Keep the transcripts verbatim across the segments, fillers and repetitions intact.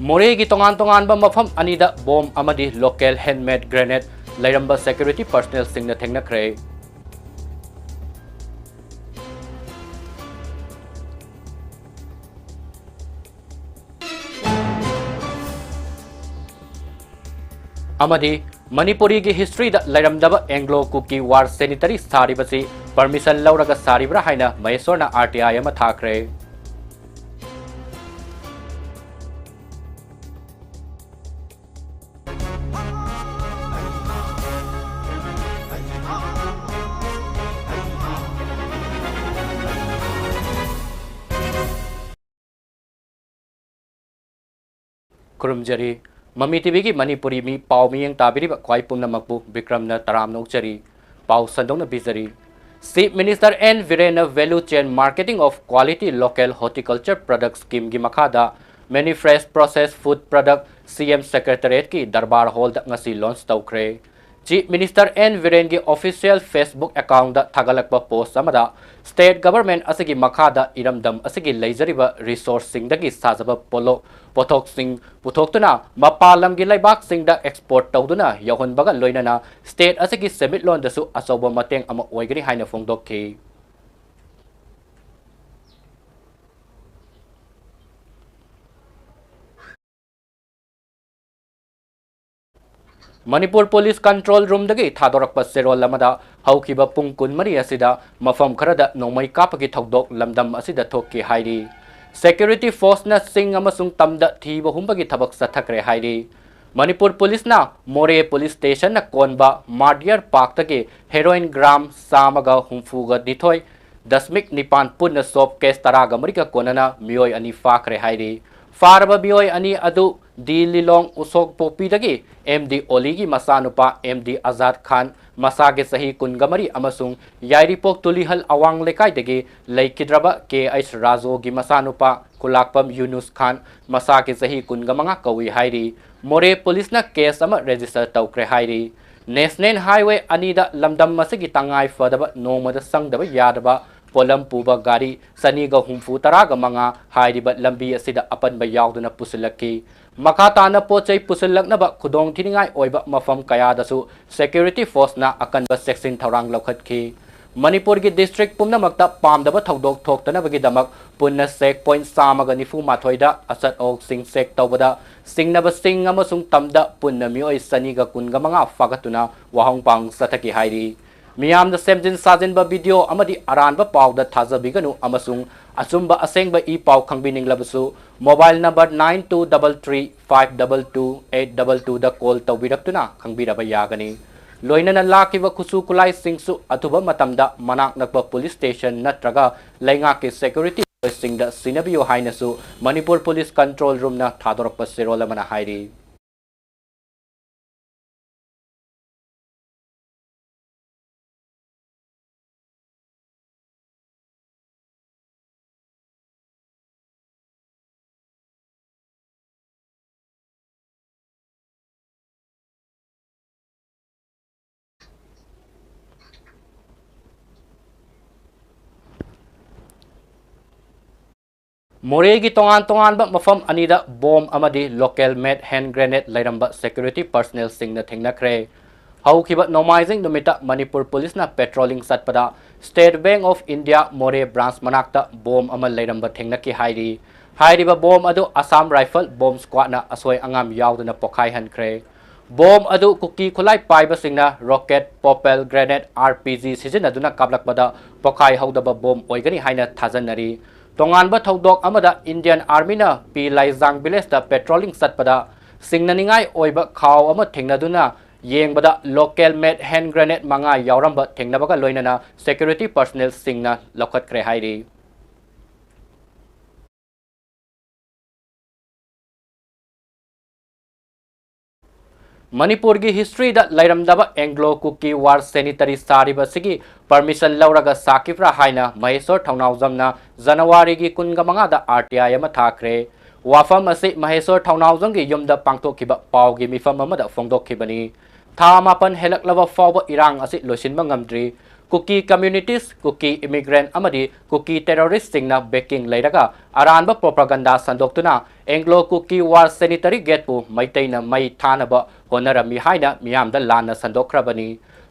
ꯃꯣꯔꯦꯒꯤ ꯇꯣꯉꯥꯟ ꯇꯣꯉꯥꯟꯕ ꯃꯐꯝ ꯑꯅꯤꯗ ꯕꯣꯝ ꯑꯃꯗꯤ local handmade grenade ꯂꯩꯔꯝꯕ security personnelꯁꯤꯡꯅ ꯊꯦꯡꯅꯈ꯭ꯔꯦ꯫ ꯑꯃꯗꯤ ꯃꯅꯤꯄꯨꯔꯤꯒꯤ historyꯗ ꯂꯩꯔꯝꯗꯕ Anglo Kuki War cemetery ꯁꯥꯔꯤꯕꯁꯤ permission ꯂꯧꯔꯒ ꯁꯥꯔꯤꯕ꯭ꯔꯥ ꯍꯥꯏꯅ ꯃꯍꯦꯁ꯭ꯋꯔꯅ RTI ꯑꯃ ꯊꯥꯈ꯭ꯔꯦ꯫ ꯈꯨꯔꯨꯝꯖꯔꯤ꯫ ꯃꯃꯤ TVꯒꯤ ꯃꯅꯤꯄꯨꯔꯤ ꯃꯤ ꯄꯥꯎ ꯃꯤꯠꯌꯦꯡ ꯇꯥꯕꯤꯔꯤꯕ ꯈ꯭ꯋꯥꯏ ꯄꯨꯝꯅꯃꯛꯄꯨ ꯕꯤꯀ꯭ꯔꯝꯅ ꯇꯔꯥꯝꯅ ꯑꯣꯛꯆꯔꯤ꯫ ꯄꯥꯎ ꯁꯟꯗꯣꯛꯅ ꯄꯤꯖꯔꯤ꯫ Chief Minister N ꯕꯤꯔꯦꯟꯅ Value Chain Marketing of Quality Local Horticulture Products Schemeꯒꯤ ꯃꯈꯥꯗ Manifresh Processed Food Product CM Secretariatꯀꯤ darbar hallꯗ ꯉꯁꯤ launch ꯇꯧꯈ꯭ꯔꯦ꯫ Chief Minister N ꯕꯤꯔꯦꯟꯒꯤ official Facebook accountꯗ ꯊꯥꯒꯠꯂꯛꯄ post ꯑꯃꯗ, state government ꯑꯁꯤꯒꯤ ꯃꯈꯥꯗ ꯏꯔꯝꯗꯝ ꯑꯁꯤꯒꯤ ꯂꯩꯖꯔꯤꯕ resourceꯁꯤꯡꯗꯒꯤ ꯁꯥꯖꯕ ꯄꯣꯠꯂꯣ-, ꯄꯣꯠꯊꯣꯛꯁꯤꯡ ꯄꯨꯊꯣꯛꯇꯨꯅ ꯃꯄꯥꯟ ꯂꯝꯒꯤ ꯂꯩꯕꯥꯛꯁꯤꯡꯗ export ꯇꯧꯗꯨꯅ ꯌꯧꯍꯟꯕꯒ ꯂꯣꯏꯅꯅ state ꯑꯁꯤꯒꯤ ꯁꯦꯟꯃꯤꯠꯂꯣꯟꯗꯁꯨ ꯑꯆꯧꯕ ꯃꯇꯦꯡ ꯑꯃ ꯑꯣꯏꯒꯅꯤ ꯍꯥꯏꯅ ꯐꯣꯡꯗꯣꯛꯈꯤ꯫ ꯃꯅꯤꯄꯨꯔ Police Control Roomꯗꯒꯤ ꯊꯥꯗꯣꯔꯛꯄ ꯆꯦꯔꯣꯜ ꯑꯃꯗ, ꯍꯧꯈꯤꯕ ꯄꯨꯡ ꯀꯨꯟꯃꯔꯤ ꯑꯁꯤꯗ ꯃꯐꯝ ꯈꯔꯗ ꯅꯣꯡꯃꯩ ꯀꯥꯞꯄꯒꯤ ꯊꯧꯗꯣꯛ ꯂꯝꯗꯝ ꯑꯁꯤꯗ ꯊꯣꯛꯈꯤ ꯍꯥꯏꯔꯤ꯫ Security forceꯅ ꯆꯤꯡ ꯑꯃꯁꯨꯡ ꯇꯝꯗ ꯊꯤꯕ ꯍꯨꯝꯕꯒꯤ ꯊꯕꯛ ꯆꯠꯊꯈ꯭ꯔꯦ ꯍꯥꯏꯔꯤ꯫ ꯃꯅꯤꯄꯨꯔ Policeꯅ ꯃꯣꯔꯦ Police Stationꯅ ꯀꯣꯟꯕ Martyr Parkꯇꯒꯤ heroin gram ꯆꯥꯝꯃꯒ ꯍꯨꯝꯐꯨꯒ ꯅꯤꯊꯣꯏ ꯗꯁꯃꯤꯛ ꯅꯤꯄꯥꯟ ꯄꯨꯟꯅ soap case ꯇꯔꯥꯒ ꯃꯔꯤꯒ ꯀꯣꯟꯅꯅ ꯃꯤꯑꯣꯏ ꯑꯅꯤ ꯐꯥꯈ꯭ꯔꯦ ꯍꯥꯏꯔꯤ꯫ ꯐꯥꯔꯕ ꯃꯤꯑꯣꯏ ꯑꯅꯤ ꯑꯗꯨ ꯗꯤ ꯂꯤꯂꯣꯡ ꯎꯁꯣꯛꯄꯣꯛꯄꯤꯗꯒꯤ ꯑꯦꯝ ꯗꯤ ꯑꯣꯂꯤꯒꯤ ꯃꯆꯥꯅꯨꯄꯥ ꯑꯦꯝ ꯗꯤ ꯑꯖꯥꯗ ꯈꯥꯟ, ꯃꯁꯥꯒꯤ ꯆꯍꯤ ꯀꯨꯟꯒ ꯃꯔꯤ, ꯑꯃꯁꯨꯡ ꯌꯥꯏꯔꯤꯄꯣꯛ ꯇꯨꯂꯤꯍꯜ ꯑꯋꯥꯡ ꯂꯩꯀꯥꯏꯗꯒꯤ ꯂꯩꯈꯤꯗ꯭ꯔꯕ ꯀꯦ ꯑꯩꯆ ꯔꯥꯖꯨꯒꯤ ꯃꯆꯥꯅꯨꯄꯥ ꯈꯨꯂꯥꯛꯄꯝ ꯌꯨꯅꯨꯁ ꯈꯥꯟ, ꯃꯁꯥꯒꯤ ꯆꯍꯤ ꯀꯨꯟꯒ ꯃꯉꯥ ꯀꯧꯏ ꯍꯥꯏꯔꯤ꯫ ꯃꯣꯔꯦ Policeꯅ case ꯑꯃ register ꯇꯧꯈ꯭ꯔꯦ ꯍꯥꯏꯔꯤ꯫ National Highway ꯑꯅꯤꯗ ꯂꯝꯗꯝ ꯑꯁꯤꯒꯤ ꯇꯉꯥꯏ ꯐꯗꯕ ꯅꯣꯡꯃꯗ ꯆꯪꯗꯕ ꯌꯥꯗꯕ ꯄꯣꯠꯂꯝ ꯄꯨꯕ ꯒꯥꯔꯤ ꯆꯅꯤꯒ ꯍꯨꯝꯐꯨ ꯇꯔꯥꯒ ꯃꯉꯥ ꯍꯥꯏꯔꯤꯕ ꯂꯝꯕꯤ ꯑꯁꯤꯗ ꯑꯄꯟꯕ ꯌꯥꯎꯗꯨꯅ ꯄꯨꯁꯤꯜꯂꯛꯈꯤ꯫ ꯃꯈꯥ ꯇꯥꯅ ꯄꯣꯠ ꯆꯩ ꯄꯨꯁꯤꯜꯂꯛꯅꯕ ꯈꯨꯗꯣꯡ ꯊꯤꯅꯤꯡꯉꯥꯏ ꯑꯣꯏꯕ ꯃꯐꯝ ꯀꯌꯥꯗꯁꯨ security forceꯅ ꯑꯀꯟꯕ ꯆꯦꯛꯁꯤꯟ ꯊꯧꯔꯥꯡ ꯂꯧꯈꯠꯈꯤ꯫ ꯃꯅꯤꯄꯨꯔꯒꯤ district ꯄꯨꯝꯅꯃꯛꯇ ꯄꯥꯝꯗꯕ ꯊꯧꯗꯣꯛ ꯊꯣꯛꯇꯅꯕꯒꯤꯗꯃꯛ ꯄꯨꯟꯅ check point ꯆꯥꯝꯃꯒ ꯅꯤꯐꯨ ꯃꯥꯊꯣꯏꯗ ꯑꯆꯠ ꯑꯋꯣꯛꯁꯤꯡ check ꯇꯧꯕꯗ ꯁꯤꯡꯅꯕꯁꯤꯡ ꯑꯃꯁꯨꯡ ꯇꯝꯗ ꯄꯨꯟꯅ ꯃꯤꯑꯣꯏ ꯆꯅꯤꯒ ꯀꯨꯟꯒ ꯃꯉꯥ ꯐꯥꯒꯠꯇꯨꯅ ꯋꯥꯍꯣꯡ ꯄꯥꯎ ꯆꯠꯊꯈꯤ ꯍꯥꯏꯔꯤ꯫ ꯃꯤꯌꯥꯝꯗ ꯁꯦꯝꯖꯤꯟ ꯁꯥꯖꯤꯟꯕ video ꯑꯃꯗꯤ ꯑꯔꯥꯟꯕ ꯄꯥꯎꯗ ꯊꯥꯖꯕꯤꯒꯅꯨ ꯑꯃꯁꯨꯡ ꯑꯆꯨꯝꯕ ꯑꯁꯦꯡꯕ ꯏ ꯄꯥꯎ ꯈꯪꯕꯤꯅꯤꯡꯂꯕꯁꯨ mobile number nine two double three five double two eight double twoꯗ call ꯇꯧꯕꯤꯔꯛꯇꯨꯅ ꯈꯪꯕꯤꯔꯕ ꯌꯥꯒꯅꯤ꯫ ꯂꯣꯏꯅꯅ ꯂꯥꯛꯈꯤꯕ ꯈꯨꯠꯁꯨ ꯈꯨꯠꯂꯥꯏꯁꯤꯡꯁꯨ ꯑꯊꯨꯕ ꯃꯇꯝꯗ ꯃꯅꯥꯛ ꯅꯛꯄ police station ꯅꯠꯇ꯭ꯔꯒ ꯂꯩꯉꯥꯛꯀꯤ security forceꯁꯤꯡꯗ ꯁꯤꯟꯅꯕꯤꯌꯨ ꯍꯥꯏꯅꯁꯨ ꯃꯅꯤꯄꯨꯔ police control roomꯅ ꯊꯥꯗꯣꯔꯛꯄ ꯆꯦꯔꯣꯜ ꯑꯃꯅ ꯍꯥꯏꯔꯤ꯫ ꯃꯣꯔꯦꯒꯤ ꯇꯣꯉꯥꯟ ꯇꯣꯉꯥꯟꯕ ꯃꯐꯝ ꯑꯅꯤꯗ bomb ꯑꯃꯗꯤ local made hand grenade ꯂꯩꯔꯝꯕ security personnelꯁꯤꯡꯅ ꯊꯦꯡꯅꯈ꯭ꯔꯦ꯫ ꯍꯧꯈꯤꯕ ꯅꯣꯡꯃꯥꯏꯖꯤꯡ ꯅꯨꯃꯤꯠꯇ ꯃꯅꯤꯄꯨꯔ policeꯅ patrolling ꯆꯠꯄꯗ State Bank of India ꯃꯣꯔꯦ branch ꯃꯅꯥꯛꯇ bomb ꯑꯃ ꯂꯩꯔꯝꯕ ꯊꯦꯡꯅꯈꯤ ꯍꯥꯏꯔꯤ꯫ ꯍꯥꯏꯔꯤꯕ bomb ꯑꯗꯨ Assam Rifle bomb squadꯅ ꯑꯁꯣꯏ ꯑꯉꯥꯝ ꯌꯥꯎꯗꯅ ꯄꯣꯈꯥꯏꯍꯟꯈ꯭ꯔꯦ꯫ Bomb ꯑꯗꯨ ꯀꯨꯀꯤ ꯈꯨꯠꯂꯥꯏ ꯄꯥꯏꯕꯁꯤꯡꯅ rocket, popel, grenade, R P G ꯁꯤꯖꯤꯟꯅꯗꯨꯅ ꯀꯥꯞꯂꯛꯄꯗ ꯄꯣꯈꯥꯏꯍꯧꯗꯕ bomb ꯑꯣꯏꯒꯅꯤ ꯍꯥꯏꯅ ꯊꯥꯖꯅꯔꯤ꯫ ꯇꯣꯉꯥꯟꯕ ꯊꯧꯗꯣꯛ ꯑꯃꯗ Indian Armyꯅ ꯄꯤ ꯂꯥꯏꯖꯥꯡ villageꯇ patrolling ꯆꯠꯄꯗ ꯁꯤꯡꯅꯅꯤꯡꯉꯥꯏ ꯑꯣꯏꯕ ꯈꯥꯎ ꯑꯃ ꯊꯦꯡꯅꯗꯨꯅ ꯌꯦꯡꯕꯗ local made hand grenade ꯃꯉꯥ ꯌꯥꯎꯔꯝꯕ ꯊꯦꯡꯅꯕꯒ ꯂꯣꯏꯅꯅ security personnelꯁꯤꯡꯅ ꯂꯧꯈꯠꯈ꯭ꯔꯦ ꯍꯥꯏꯔꯤ꯫ ꯃꯅꯤꯄꯨꯔꯒꯤ historyꯗ ꯂꯩꯔꯝꯗꯕ Anglo Kuki War cemetery ꯁꯥꯔꯤꯕ ꯑꯁꯤꯒꯤ permission ꯂꯧꯔꯒ ꯁꯥꯈꯤꯕ꯭ꯔꯥ ꯍꯥꯏꯅ ꯃꯍꯦꯁꯣꯔ ꯊꯧꯅꯥꯎꯖꯝꯅ ꯖꯅꯋꯥꯔꯤꯒꯤ ꯀꯨꯟꯒ ꯃꯉꯥꯗ R T I ꯑꯃ ꯊꯥꯈ꯭ꯔꯦ꯫ ꯋꯥꯐꯝ ꯑꯁꯤ ꯃꯍꯦꯁꯣꯔ ꯊꯧꯅꯥꯎꯖꯝꯒꯤ ꯌꯨꯝꯗ ꯄꯥꯡꯊꯣꯛꯈꯤꯕ ꯄꯥꯎꯒꯤ ꯃꯤꯐꯝ ꯑꯃꯗ ꯐꯣꯡꯗꯣꯛꯈꯤꯕꯅꯤ꯫ ꯊꯥ ꯃꯥꯄꯟ ꯍꯦꯜꯂꯛꯂꯕ ꯐꯥꯎꯕ ꯏꯔꯥꯡ ꯑꯁꯤ ꯂꯣꯏꯁꯤꯟꯕ ꯉꯝꯗ꯭ꯔꯤ꯫ Kuki communities, Kuki immigrant ꯑꯃꯗꯤ Kuki terrorist ꯁꯤꯡꯅ backing ꯂꯩꯔꯒ ꯑꯔꯥꯟꯕ propaganda ꯁꯟꯗꯣꯛꯇꯨꯅ Anglo Kuki War Sanitary Gate ꯄꯨ ꯃꯩꯇꯩꯅ ꯃꯩ ꯊꯥꯅꯕ ꯍꯣꯠꯅꯔꯝꯃꯤ ꯍꯥꯏꯅ ꯃꯤꯌꯥꯝꯗ ꯂꯥꯟꯅ ꯁꯟꯗꯣꯛꯈ꯭ꯔꯕꯅꯤ꯫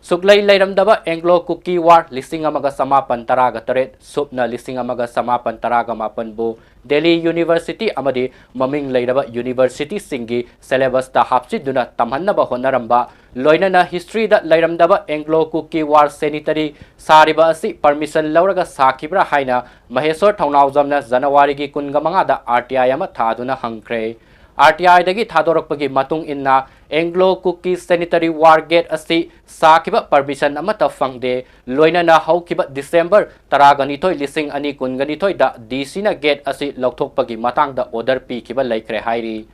ꯁꯨꯛꯂꯩ ꯂꯩꯔꯝꯗꯕ Anglo Kuki War ꯂꯤꯁꯤꯡ ꯑꯃꯒ ꯆꯃꯥꯄꯟ ꯇꯔꯥꯒ ꯇꯔꯦꯠ ꯁꯨꯞꯅ ꯂꯤꯁꯤꯡ ꯑꯃꯒ ꯆꯃꯥꯄꯟ ꯇꯔꯥꯒ ꯃꯥꯄꯟꯕꯨ Delhi University ꯑꯃꯗꯤ ꯃꯃꯤꯡ ꯂꯩꯔꯕ university ꯁꯤꯡꯒꯤ syllabus ꯇ ꯍꯥꯞꯆꯤꯟꯗꯨꯅ ꯇꯝꯍꯟꯅꯕ ꯍꯣꯠꯅꯔꯝꯕ, ꯂꯣꯏꯅꯅ history ꯗ ꯂꯩꯔꯝꯗꯕ Anglo Kuki War Sanitary ꯁꯥꯔꯤꯕ ꯑꯁꯤ permission ꯂꯧꯔꯒ ꯁꯥꯈꯤꯕ꯭ꯔꯥ ꯍꯥꯏꯅ ꯃꯍꯦꯁꯣꯔ ꯊꯧꯅꯥꯎꯖꯝꯅ ꯖꯅꯋꯥꯔꯤꯒꯤ ꯀꯨꯟꯒ ꯃꯉꯥꯗ R T I ꯑꯃ ꯊꯥꯗꯨꯅ ꯍꯪꯈ꯭ꯔꯦ꯫ R T I ꯗꯒꯤ ꯊꯥꯗꯣꯔꯛꯄꯒꯤ ꯃꯇꯨꯡ ꯏꯟꯅ Anglo Kuki Sanitary War Gate ꯑꯁꯤ ꯁꯥꯈꯤꯕ permission ꯑꯃꯠꯇ ꯐꯪꯗꯦ꯫ ꯂꯣꯏꯅꯅ ꯍꯧꯈꯤꯕ December ꯇꯔꯥꯒ ꯅꯤꯊꯣꯏ, ꯂꯤꯁꯤꯡ ꯑꯅꯤ ꯀꯨꯟꯒ ꯅꯤꯊꯣꯏꯗ D C ꯅ gate ꯑꯁꯤ ꯂꯧꯊꯣꯛꯄꯒꯤ ꯃꯇꯥꯡꯗ order ꯄꯤꯈꯤꯕ ꯂꯩꯈ꯭ꯔꯦ ꯍꯥꯏꯔꯤ꯫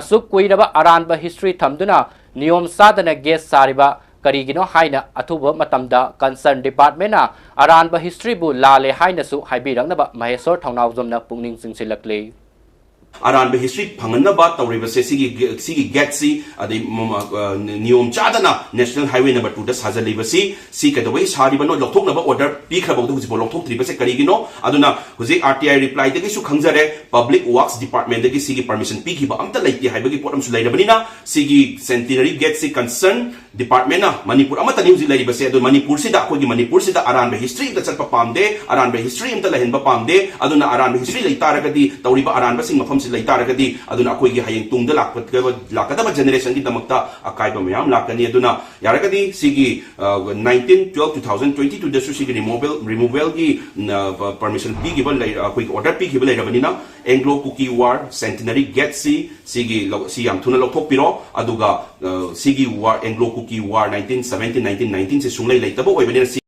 ꯑꯁꯨꯛ ꯀꯨꯏꯔꯕ ꯑꯔꯥꯟꯕ history ꯊꯝꯗꯨꯅ ꯅꯤꯌꯣꯝ ꯆꯥꯗꯅ gate ꯁꯥꯔꯤꯕ ꯀꯔꯤꯒꯤꯅꯣ ꯍꯥꯏꯅ ꯑꯊꯨꯕ ꯃꯇꯝꯗ concern department ꯅ ꯑꯔꯥꯟꯕ history ꯕꯨ ꯂꯥꯜꯂꯦ ꯍꯥꯏꯅꯁꯨ ꯍꯥꯏꯕꯤꯔꯛꯅꯕ ꯃꯍꯦꯁꯣꯔ ꯊꯧꯅꯥꯎꯖꯝꯅ ꯄꯨꯛꯅꯤꯡ ꯆꯤꯡꯁꯤꯜꯂꯛꯂꯤ꯫ ꯑꯔꯥꯟꯕ history ꯐꯪꯍꯟꯅꯕ ꯇꯧꯔꯤꯕꯁꯦ ꯁꯤꯒꯤ, ꯁꯤꯒꯤ gate ꯁꯤ, ꯑꯗꯩ ꯃ-, ꯃ-, ꯑ, ꯅꯤꯌꯣꯝ ꯆꯥꯗꯅ National Highway number two ꯗ ꯁꯥꯖꯜꯂꯤꯕꯁꯤ, ꯁꯤ ꯀꯩꯗꯧꯕꯩ ꯁꯥꯔꯤꯕꯅꯣ, ꯂꯧꯊꯣꯛꯅꯕ order ꯄꯤꯈ꯭ꯔꯕ ꯍꯧꯖꯤꯛꯐꯥꯎ ꯂꯧꯊꯣꯛꯇ꯭ꯔꯤꯕꯁꯦ ꯀꯔꯤꯒꯤꯅꯣ? ꯑꯗꯨꯅ ꯍꯧꯖꯤꯛ R T I reply ꯗꯒꯤꯁꯨ ꯈꯪꯖꯔꯦ, Public Works Department ꯗꯒꯤ ꯁꯤꯒꯤ permission ꯄꯤꯈꯤꯕ ꯑꯝꯇ ꯂꯩꯇꯦ ꯍꯥꯏꯕꯒꯤ ꯄꯣꯠ ꯑꯃꯁꯨ ꯂꯩꯔꯕꯅꯤꯅ, ꯁꯤꯒꯤ Centenary Gate ꯁꯤ concern department ꯅ, ꯃꯅꯤꯄꯨꯔ ꯑꯃꯠꯇꯅꯤ ꯍꯧꯖꯤꯛ ꯂꯩꯔꯤꯕꯁꯦ, ꯑꯗꯣ ꯃꯅꯤꯄꯨꯔꯁꯤꯗ, ꯑꯩꯈꯣꯏꯒꯤ ꯃꯅꯤꯄꯨꯔꯁꯤꯗ ꯑꯔꯥꯟꯕ history ꯑꯝꯇ ꯆꯠꯄ ꯄꯥꯝꯗꯦ, ꯑꯔꯥꯟꯕ history ꯑꯝꯇ ꯂꯩꯍꯟꯕ ꯄꯥꯝꯗꯦ꯫ ꯑꯗꯨꯅ ꯑꯔꯥꯟꯕ history ꯂꯩ ꯇꯥꯔꯒꯗꯤ, ꯇꯧꯔꯤꯕ ꯑꯔꯥꯟꯕꯁꯤꯡ ꯃꯐꯝꯁꯤ ꯂꯩ ꯇꯥꯔꯒꯗꯤ, ꯑꯗꯨꯅ ꯑꯩꯈꯣꯏꯒꯤ ꯍꯌꯦꯡ ꯇꯨꯡꯗ ꯂꯥꯛꯀꯗꯕ, ꯂꯥꯛꯀꯗꯕ generation ꯒꯤꯗꯃꯛꯇ ꯑꯀꯥꯏꯕ ꯃꯌꯥꯝ ꯂꯥꯛꯀꯅꯤ꯫ ꯑꯗꯨꯅ ꯌꯥꯔꯒꯗꯤ ꯁꯤꯒꯤ, ꯑ, nineteen twelve two thousand twenty two ꯗꯁꯨ ꯁꯤꯒꯤ removal, removal ꯒꯤ, ꯑ, permission ꯄꯤꯈꯤꯕ ꯂꯩ-, ꯑꯩꯈꯣꯏꯒꯤ order ꯄꯤꯈꯤꯕ ꯂꯩꯔꯕꯅꯤꯅ, Anglo Kuki War Centenary Gate ꯁꯤ, ꯁꯤꯒꯤ ꯂꯧ-, ꯁꯤ ꯌꯥꯝ ꯊꯨꯅ ꯂꯧꯊꯣꯛꯄꯤꯔꯣ꯫ ꯑꯗꯨꯒ, ꯑ, ꯁꯤꯒꯤ war, Anglo Kuki War nineteen seventeen, nineteen nineteen ꯁꯤ ꯁꯨꯡꯂꯩ ꯂꯩꯇꯕ ꯑꯣꯏꯕꯅꯤꯅ, ꯁꯤ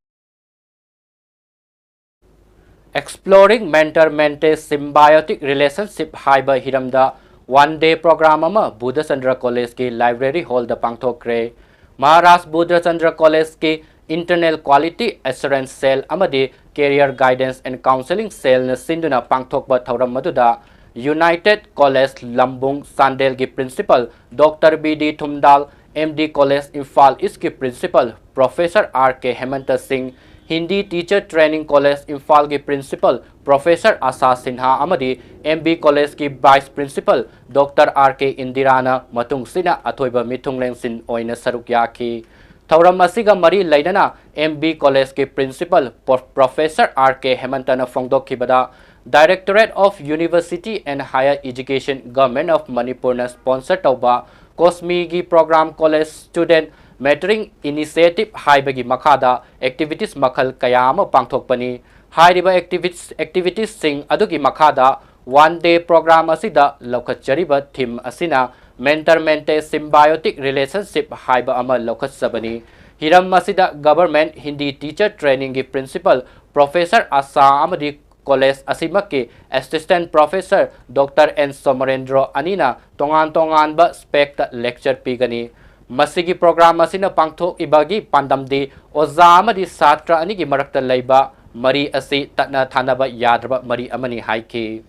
Exploring Mentor Mentee Symbiotic Relationship ꯍꯥꯏꯕ ꯍꯤꯔꯝꯗ one day program ꯑꯃ ꯕꯨꯙꯆꯟꯗ꯭ꯔ College ꯀꯤ library hall ꯗ ꯄꯥꯡꯊꯣꯛꯈ꯭ꯔꯦ꯫ ꯃꯍꯥꯔꯥꯖ ꯕꯨꯙꯆꯟꯗ꯭ꯔ College ꯀꯤ Internal Quality Assurance Cell ꯑꯃꯗꯤ Career Guidance and Counseling Cell ꯅ ꯁꯤꯟꯗꯨꯅ ꯄꯥꯡꯊꯣꯛꯄ ꯊꯧꯔꯝ ꯑꯗꯨꯗ United College ꯂꯝꯕꯨꯡ ꯆꯥꯟꯗꯦꯜꯒꯤ Principal Doctor B D ꯊꯨꯝꯗꯥꯜ, M D College Imphal East ꯀꯤ Principal Professor R K ꯍꯦꯃꯟꯇ ꯁꯤꯡ, Hindi Teacher Training College ꯏꯝꯐꯥꯜꯒꯤ Principal Professor ꯑꯥꯁꯥ ꯁꯤꯟꯍꯥ ꯑꯃꯗꯤ M B College ꯀꯤ Vice Principal Doctor R K ꯏꯟꯗꯤꯔꯥꯅ ꯃꯇꯨꯡꯁꯤꯅ ꯑꯊꯣꯏꯕ ꯃꯤꯊꯨꯡꯂꯦꯟꯁꯤꯟ ꯑꯣꯏꯅ ꯁꯔꯨꯛ ꯌꯥꯈꯤ꯫ ꯊꯧꯔꯝ ꯑꯁꯤꯒ ꯃꯔꯤ ꯂꯩꯅꯅ M B College ꯀꯤ Principal Pro-, Professor R K ꯍꯦꯃꯟꯇꯅ ꯐꯣꯡꯗꯣꯛꯈꯤꯕꯗ, Directorate of University and Higher Education, Government of ꯃꯅꯤꯄꯨꯔꯅ sponsor ꯇꯧꯕ ꯀꯣꯁꯃꯤꯒꯤ program College Student Mentoring Initiative ꯍꯥꯏꯕꯒꯤ ꯃꯈꯥꯗ activities ꯃꯈꯜ ꯀꯌꯥ ꯑꯃ ꯄꯥꯡꯊꯣꯛꯄꯅꯤ꯫ ꯍꯥꯏꯔꯤꯕ activities, activitiesꯁꯤꯡ ꯑꯗꯨꯒꯤ ꯃꯈꯥꯗ one day program ꯑꯁꯤꯗ ꯂꯧꯈꯠꯆꯔꯤꯕ theme ꯑꯁꯤꯅ Mentor Mentee Symbiotic Relationship ꯍꯥꯏꯕ ꯑꯃ ꯂꯧꯈꯠꯆꯕꯅꯤ꯫ ꯍꯤꯔꯝ ꯑꯁꯤꯗ Government Hindi Teacher Trainingꯒꯤ Principal Professor ꯑꯥꯁꯥ ꯑꯃꯗꯤ college ꯑꯁꯤꯃꯛꯀꯤ Assistant Professor Doctor N ꯁꯣꯃꯔꯦꯟꯗ꯭ꯔꯣ ꯑꯅꯤꯅ ꯇꯣꯉꯥꯟ ꯇꯣꯉꯥꯟꯕ aspectꯇ lecture ꯄꯤꯒꯅꯤ꯫ ꯃꯁꯤꯒꯤ program ꯑꯁꯤꯅ ꯄꯥꯡꯊꯣꯛꯏꯕꯒꯤ ꯄꯥꯟꯗꯝꯗꯤ ꯑꯣꯖꯥ ꯑꯃꯗꯤ ꯁꯥꯇ꯭ꯔ ꯑꯅꯤꯒꯤ ꯃꯔꯛꯇ ꯂꯩꯕ ꯃꯔꯤ ꯑꯁꯤ ꯇꯠꯅ ꯊꯥꯅꯕ ꯌꯥꯗ꯭ꯔꯕ ꯃꯔꯤ ꯑꯃꯅꯤ ꯍꯥꯏꯈꯤ꯫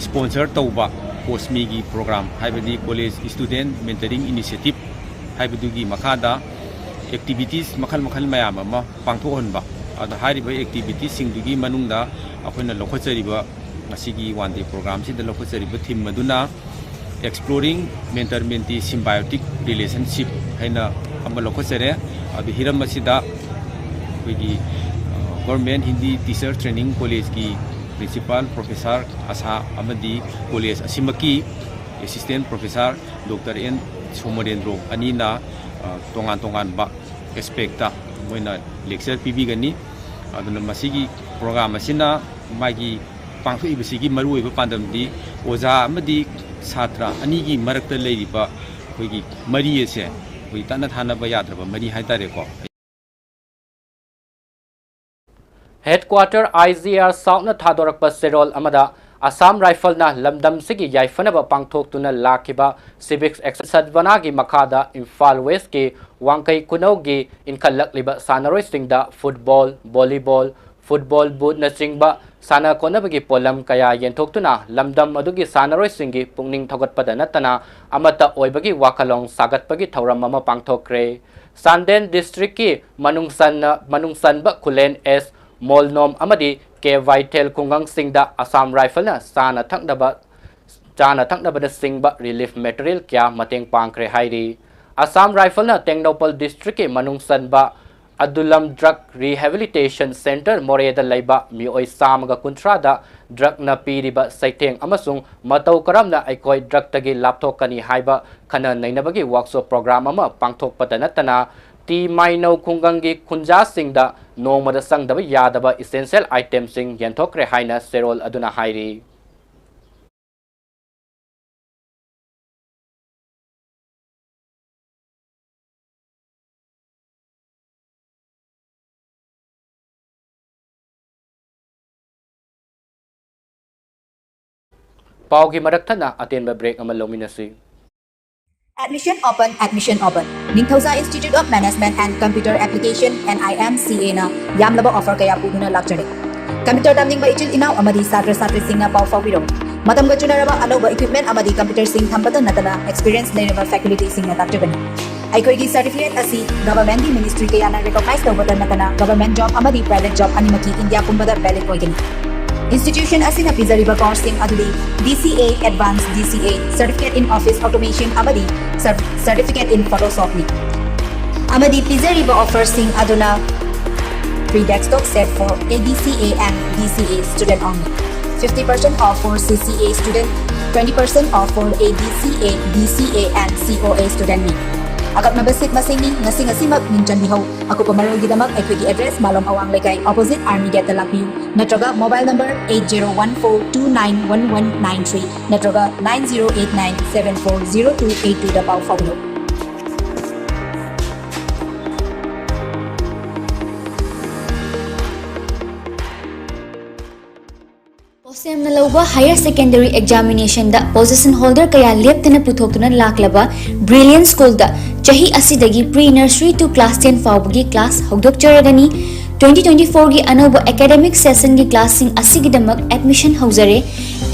Sponsor ꯇꯧꯕ ꯀꯣꯁꯃꯤꯒꯤ program, ꯍꯥꯏꯕꯗꯤ College Student Mentoring Initiative ꯍꯥꯏꯕꯗꯨꯒꯤ ꯃꯈꯥꯗ activities ꯃꯈꯜ ꯃꯈꯜ ꯃꯌꯥꯝ ꯑꯃ ꯄꯥꯡꯊꯣꯛꯍꯟꯕ꯫ ꯑꯗꯣ ꯍꯥꯏꯔꯤꯕ activitiesꯁꯤꯡꯗꯨꯒꯤ ꯃꯅꯨꯡꯗ ꯑꯩꯈꯣꯏꯅ ꯂꯧꯈꯠꯆꯔꯤꯕ, ꯉꯁꯤꯒꯤ one day programꯁꯤꯗ ꯂꯧꯈꯠꯆꯔꯤꯕ theme ꯑꯗꯨꯅ Exploring Mentor Mentee Symbiotic Relationship ꯍꯥꯏꯅ ꯑꯃ ꯂꯧꯈꯠꯆꯔꯦ꯫ ꯑꯗꯨ ꯍꯤꯔꯝ ꯑꯁꯤꯗ ꯑꯩꯈꯣꯏꯒꯤ, ꯑ, Government Hindi Teacher Training Collegeꯀꯤ Principal Professor ꯑꯥꯁꯥ ꯑꯃꯗꯤ college ꯑꯁꯤꯃꯛꯀꯤ Assistant Professor Doctor N ꯁꯣꯃꯔꯦꯟꯗ꯭ꯔꯣ ꯑꯅꯤꯅ, ꯑ, ꯇꯣꯉꯥꯟ ꯇꯣꯉꯥꯟꯕ aspectꯇ ꯃꯣꯏꯅ lecture ꯄꯤꯕꯤꯒꯅꯤ꯫ ꯑꯗꯨꯅ ꯃꯁꯤꯒꯤ program ꯑꯁꯤꯅ ꯃꯥꯒꯤ ꯄꯥꯡꯊꯣꯛꯏꯕꯁꯤꯒꯤ ꯃꯔꯨꯑꯣꯏꯕ ꯄꯥꯟꯗꯝꯗꯤ ꯑꯣꯖꯥ ꯑꯃꯗꯤ ꯁꯥꯇ꯭ꯔ ꯑꯅꯤꯒꯤ ꯃꯔꯛꯇ ꯂꯩꯔꯤꯕ ꯑꯩꯈꯣꯏꯒꯤ ꯃꯔꯤ ꯑꯁꯦ ꯑꯩꯈꯣꯏ ꯇꯠꯅ ꯊꯥꯅꯕ ꯌꯥꯗ꯭ꯔꯕ ꯃꯔꯤ ꯍꯥꯏꯇꯥꯔꯦꯀꯣ꯫ Headquarter I G R Southꯅ ꯊꯥꯗꯣꯔꯛꯄ ꯆꯦꯔꯣꯜ ꯑꯃꯗ, Assam Riflesꯅ ꯂꯝꯗꯝꯁꯤꯒꯤ ꯌꯥꯏꯐꯅꯕ ꯄꯥꯡꯊꯣꯛꯇꯨꯅ ꯂꯥꯛꯈꯤꯕ Civics Action ꯁꯗꯚꯥꯕꯅꯥꯒꯤ ꯃꯈꯥꯗ ꯏꯝꯐꯥꯜ Westꯀꯤ ꯋꯥꯡꯈꯩ ꯈꯨꯅꯧꯒꯤ ꯏꯟꯈꯠꯂꯛꯂꯤꯕ ꯁꯥꯟꯅꯔꯣꯏꯁꯤꯡꯗ football, volleyball, football bootꯅꯆꯤꯡꯕ ꯁꯥꯟꯅ ꯈꯣꯠꯅꯕꯒꯤ ꯄꯣꯠꯂꯝ ꯀꯌꯥ ꯌꯦꯟꯊꯣꯛꯇꯨꯅ ꯂꯝꯗꯝ ꯑꯗꯨꯒꯤ ꯁꯥꯟꯅꯔꯣꯏꯁꯤꯡꯒꯤ ꯄꯨꯛꯅꯤꯡ ꯊꯧꯒꯠꯄꯗ ꯅꯠꯇꯅ ꯑꯃꯠꯇ ꯑꯣꯏꯕꯒꯤ ꯋꯥꯈꯜꯂꯣꯟ ꯁꯥꯒꯠꯄꯒꯤ ꯊꯧꯔꯝ ꯑꯃ ꯄꯥꯡꯊꯣꯛꯈ꯭ꯔꯦ꯫ ꯆꯥꯟꯗꯦꯜ district ꯀꯤ ꯃꯅꯨꯡ ꯆꯟꯅ, ꯃꯅꯨꯡ ꯆꯟꯕ ꯈꯨꯂꯦꯟ ꯑꯦꯁ ꯃꯣꯜꯅꯣꯝ ꯑꯃꯗꯤ ꯀꯦ ꯋꯥꯏꯊꯦꯜ ꯈꯨꯡꯒꯪꯁꯤꯡꯗ Assam Rifle ꯅ ꯆꯥꯅ ꯊꯛꯅꯕ, ꯆꯥꯅ ꯊꯛꯅꯕꯅꯆꯤꯡꯕ relief material ꯀꯌꯥ ꯃꯇꯦꯡ ꯄꯥꯡꯈ꯭ꯔꯦ ꯍꯥꯏꯔꯤ꯫ Assam Rifle ꯅ ꯇꯦꯡꯅꯧꯄꯜ district ꯀꯤ ꯃꯅꯨꯡ ꯆꯟꯕ ꯑꯗꯨꯂꯝ Drug Rehabilitation Centre ꯃꯣꯔꯦꯗ ꯂꯩꯕ ꯃꯤꯑꯣꯏ ꯆꯥꯝꯃꯒ ꯀꯨꯟꯊ꯭ꯔꯥꯗ drug ꯅ ꯄꯤꯔꯤꯕ ꯆꯩꯊꯦꯡ ꯑꯃꯁꯨꯡ ꯃꯇꯧ ꯀꯔꯝꯅ ꯑꯩꯈꯣꯏ drug ꯇꯒꯤ ꯂꯥꯞꯊꯣꯛꯀꯅꯤ ꯍꯥꯏꯕ ꯈꯟꯅ ꯅꯩꯅꯕꯒꯤ workshop program ꯑꯃ ꯄꯥꯡꯊꯣꯛꯄꯗ ꯅꯠꯇꯅ, ꯇꯤ ꯃꯥꯏꯅꯧ ꯈꯨꯡꯒꯪꯒꯤ ꯈꯨꯟꯖꯥꯁꯤꯡꯗ ꯅꯣꯡꯃꯗ ꯆꯪꯗꯕ ꯌꯥꯗꯕ essential item ꯁꯤꯡ ꯌꯦꯟꯊꯣꯛꯈ꯭ꯔꯦ ꯍꯥꯏꯅ ꯆꯦꯔꯣꯜ ꯑꯗꯨꯅ ꯍꯥꯏꯔꯤ꯫ ꯄꯥꯎꯒꯤ ꯃꯔꯛ ꯊꯠꯅ ꯑꯇꯦꯟꯕ break ꯑꯃ ꯂꯧꯃꯤꯟꯅꯁꯤ꯫ Admission open, admission open. ꯅꯤꯡꯊꯧꯖꯥ Institute of Management and Computer Application, N I M C A ꯅ ꯌꯥꯝꯂꯕ offer ꯀꯌꯥ ꯄꯨꯗꯨꯅ ꯂꯥꯛꯆꯔꯤ꯫ Computer ꯇꯝꯅꯤꯡꯕ ꯏꯆꯤꯜ ꯏꯅꯥꯎ ꯑꯃꯗꯤ ꯁꯥꯇ꯭ꯔ ꯁꯥꯇ꯭ꯔꯤꯁꯤꯡꯅ ꯄꯥꯎ ꯐꯥꯎꯕꯤꯔꯧ꯫ ꯃꯇꯝꯒ ꯆꯨꯅꯔꯕ ꯑꯅꯧꯕ equipment ꯑꯃꯗꯤ computer ꯁꯤꯡ ꯊꯝꯕꯇ ꯅꯠꯇꯅ experience ꯂꯩꯔꯕ faculty ꯁꯤꯡꯅ ꯇꯥꯛꯆꯒꯅꯤ꯫ ꯑꯩꯈꯣꯏꯒꯤ certificate ꯑꯁꯤ government ꯀꯤ ministry ꯀꯌꯥꯅ recognize ꯇꯧꯕꯇ ꯅꯠꯇꯅ government job ꯑꯃꯗꯤ private job ꯑꯅꯤꯃꯛꯀꯤ India ꯄꯨꯝꯕꯗ valid ꯑꯣꯏꯒꯅꯤ꯫ Institution ꯑꯁꯤꯅ ꯄꯤꯖꯔꯤꯕ course ꯁꯤꯡ ꯑꯗꯨꯗꯤ D C A, Advanced D C A, Certificate in Office Automation ꯑꯃꯗꯤ Cer-, Certificate in Photoshop ꯅꯤ꯫ ꯑꯃꯗꯤ ꯄꯤꯖꯔꯤꯕ offer ꯁꯤꯡ ꯑꯗꯨꯅ free desktop set for A D C A and D C A student only. Fifty percent off for C C A student, twenty percent off for A D C A, D C A and C O A student ꯅꯤ꯫ ꯑꯀꯛꯅꯕ seat ꯃꯁꯤꯡꯅꯤ, ꯉꯁꯤ ꯉꯁꯤꯃꯛ ꯃꯤꯡ ꯆꯟꯕꯤꯍꯧ꯫ ꯑꯀꯨꯞꯄ ꯃꯔꯣꯜꯒꯤꯗꯃꯛ ꯑꯩꯈꯣꯏꯒꯤ address ꯃꯥꯂꯣꯝ ꯑꯋꯥꯡ ꯂꯩꯀꯥꯏ opposite Army gate ꯇ ꯂꯥꯛꯄꯤꯌꯨ, ꯅꯠꯇ꯭ꯔꯒ mobile number eight zero one four two nine one one nine three ꯅꯠꯇ꯭ꯔꯒ nine zero eight nine seven four zero two eight two ꯗ ꯄꯥꯎ ꯐꯥꯎꯕꯤꯌꯨ꯫ ꯄꯣꯁꯦꯝꯅ ꯂꯧꯕ higher secondary examination ꯗ position holder ꯀꯌꯥ ꯂꯦꯞꯇꯅ ꯄꯨꯊꯣꯛꯇꯨꯅ ꯂꯥꯛꯂꯕ Brilliant School ꯗ ꯆꯍꯤ ꯑꯁꯤꯗꯒꯤ pre nursery to class ten ꯐꯥꯎꯕꯒꯤ class ꯍꯧꯗꯣꯛꯆꯔꯒꯅꯤ꯫ ꯇ꯭ꯋꯦꯟꯇꯤ ꯇ꯭ꯋꯦꯟꯇꯤ ꯐꯣꯔꯒꯤ ꯑꯅꯧꯕ ꯑꯦꯀꯥꯗꯃꯤꯛ ꯁꯦꯁꯟꯒꯤ ꯀ꯭ꯂꯥꯁꯁꯤꯡ ꯑꯁꯤꯒꯤꯗꯃꯛ ꯑꯦꯗꯃꯤꯁꯟ ꯍꯧꯖꯔꯦ꯫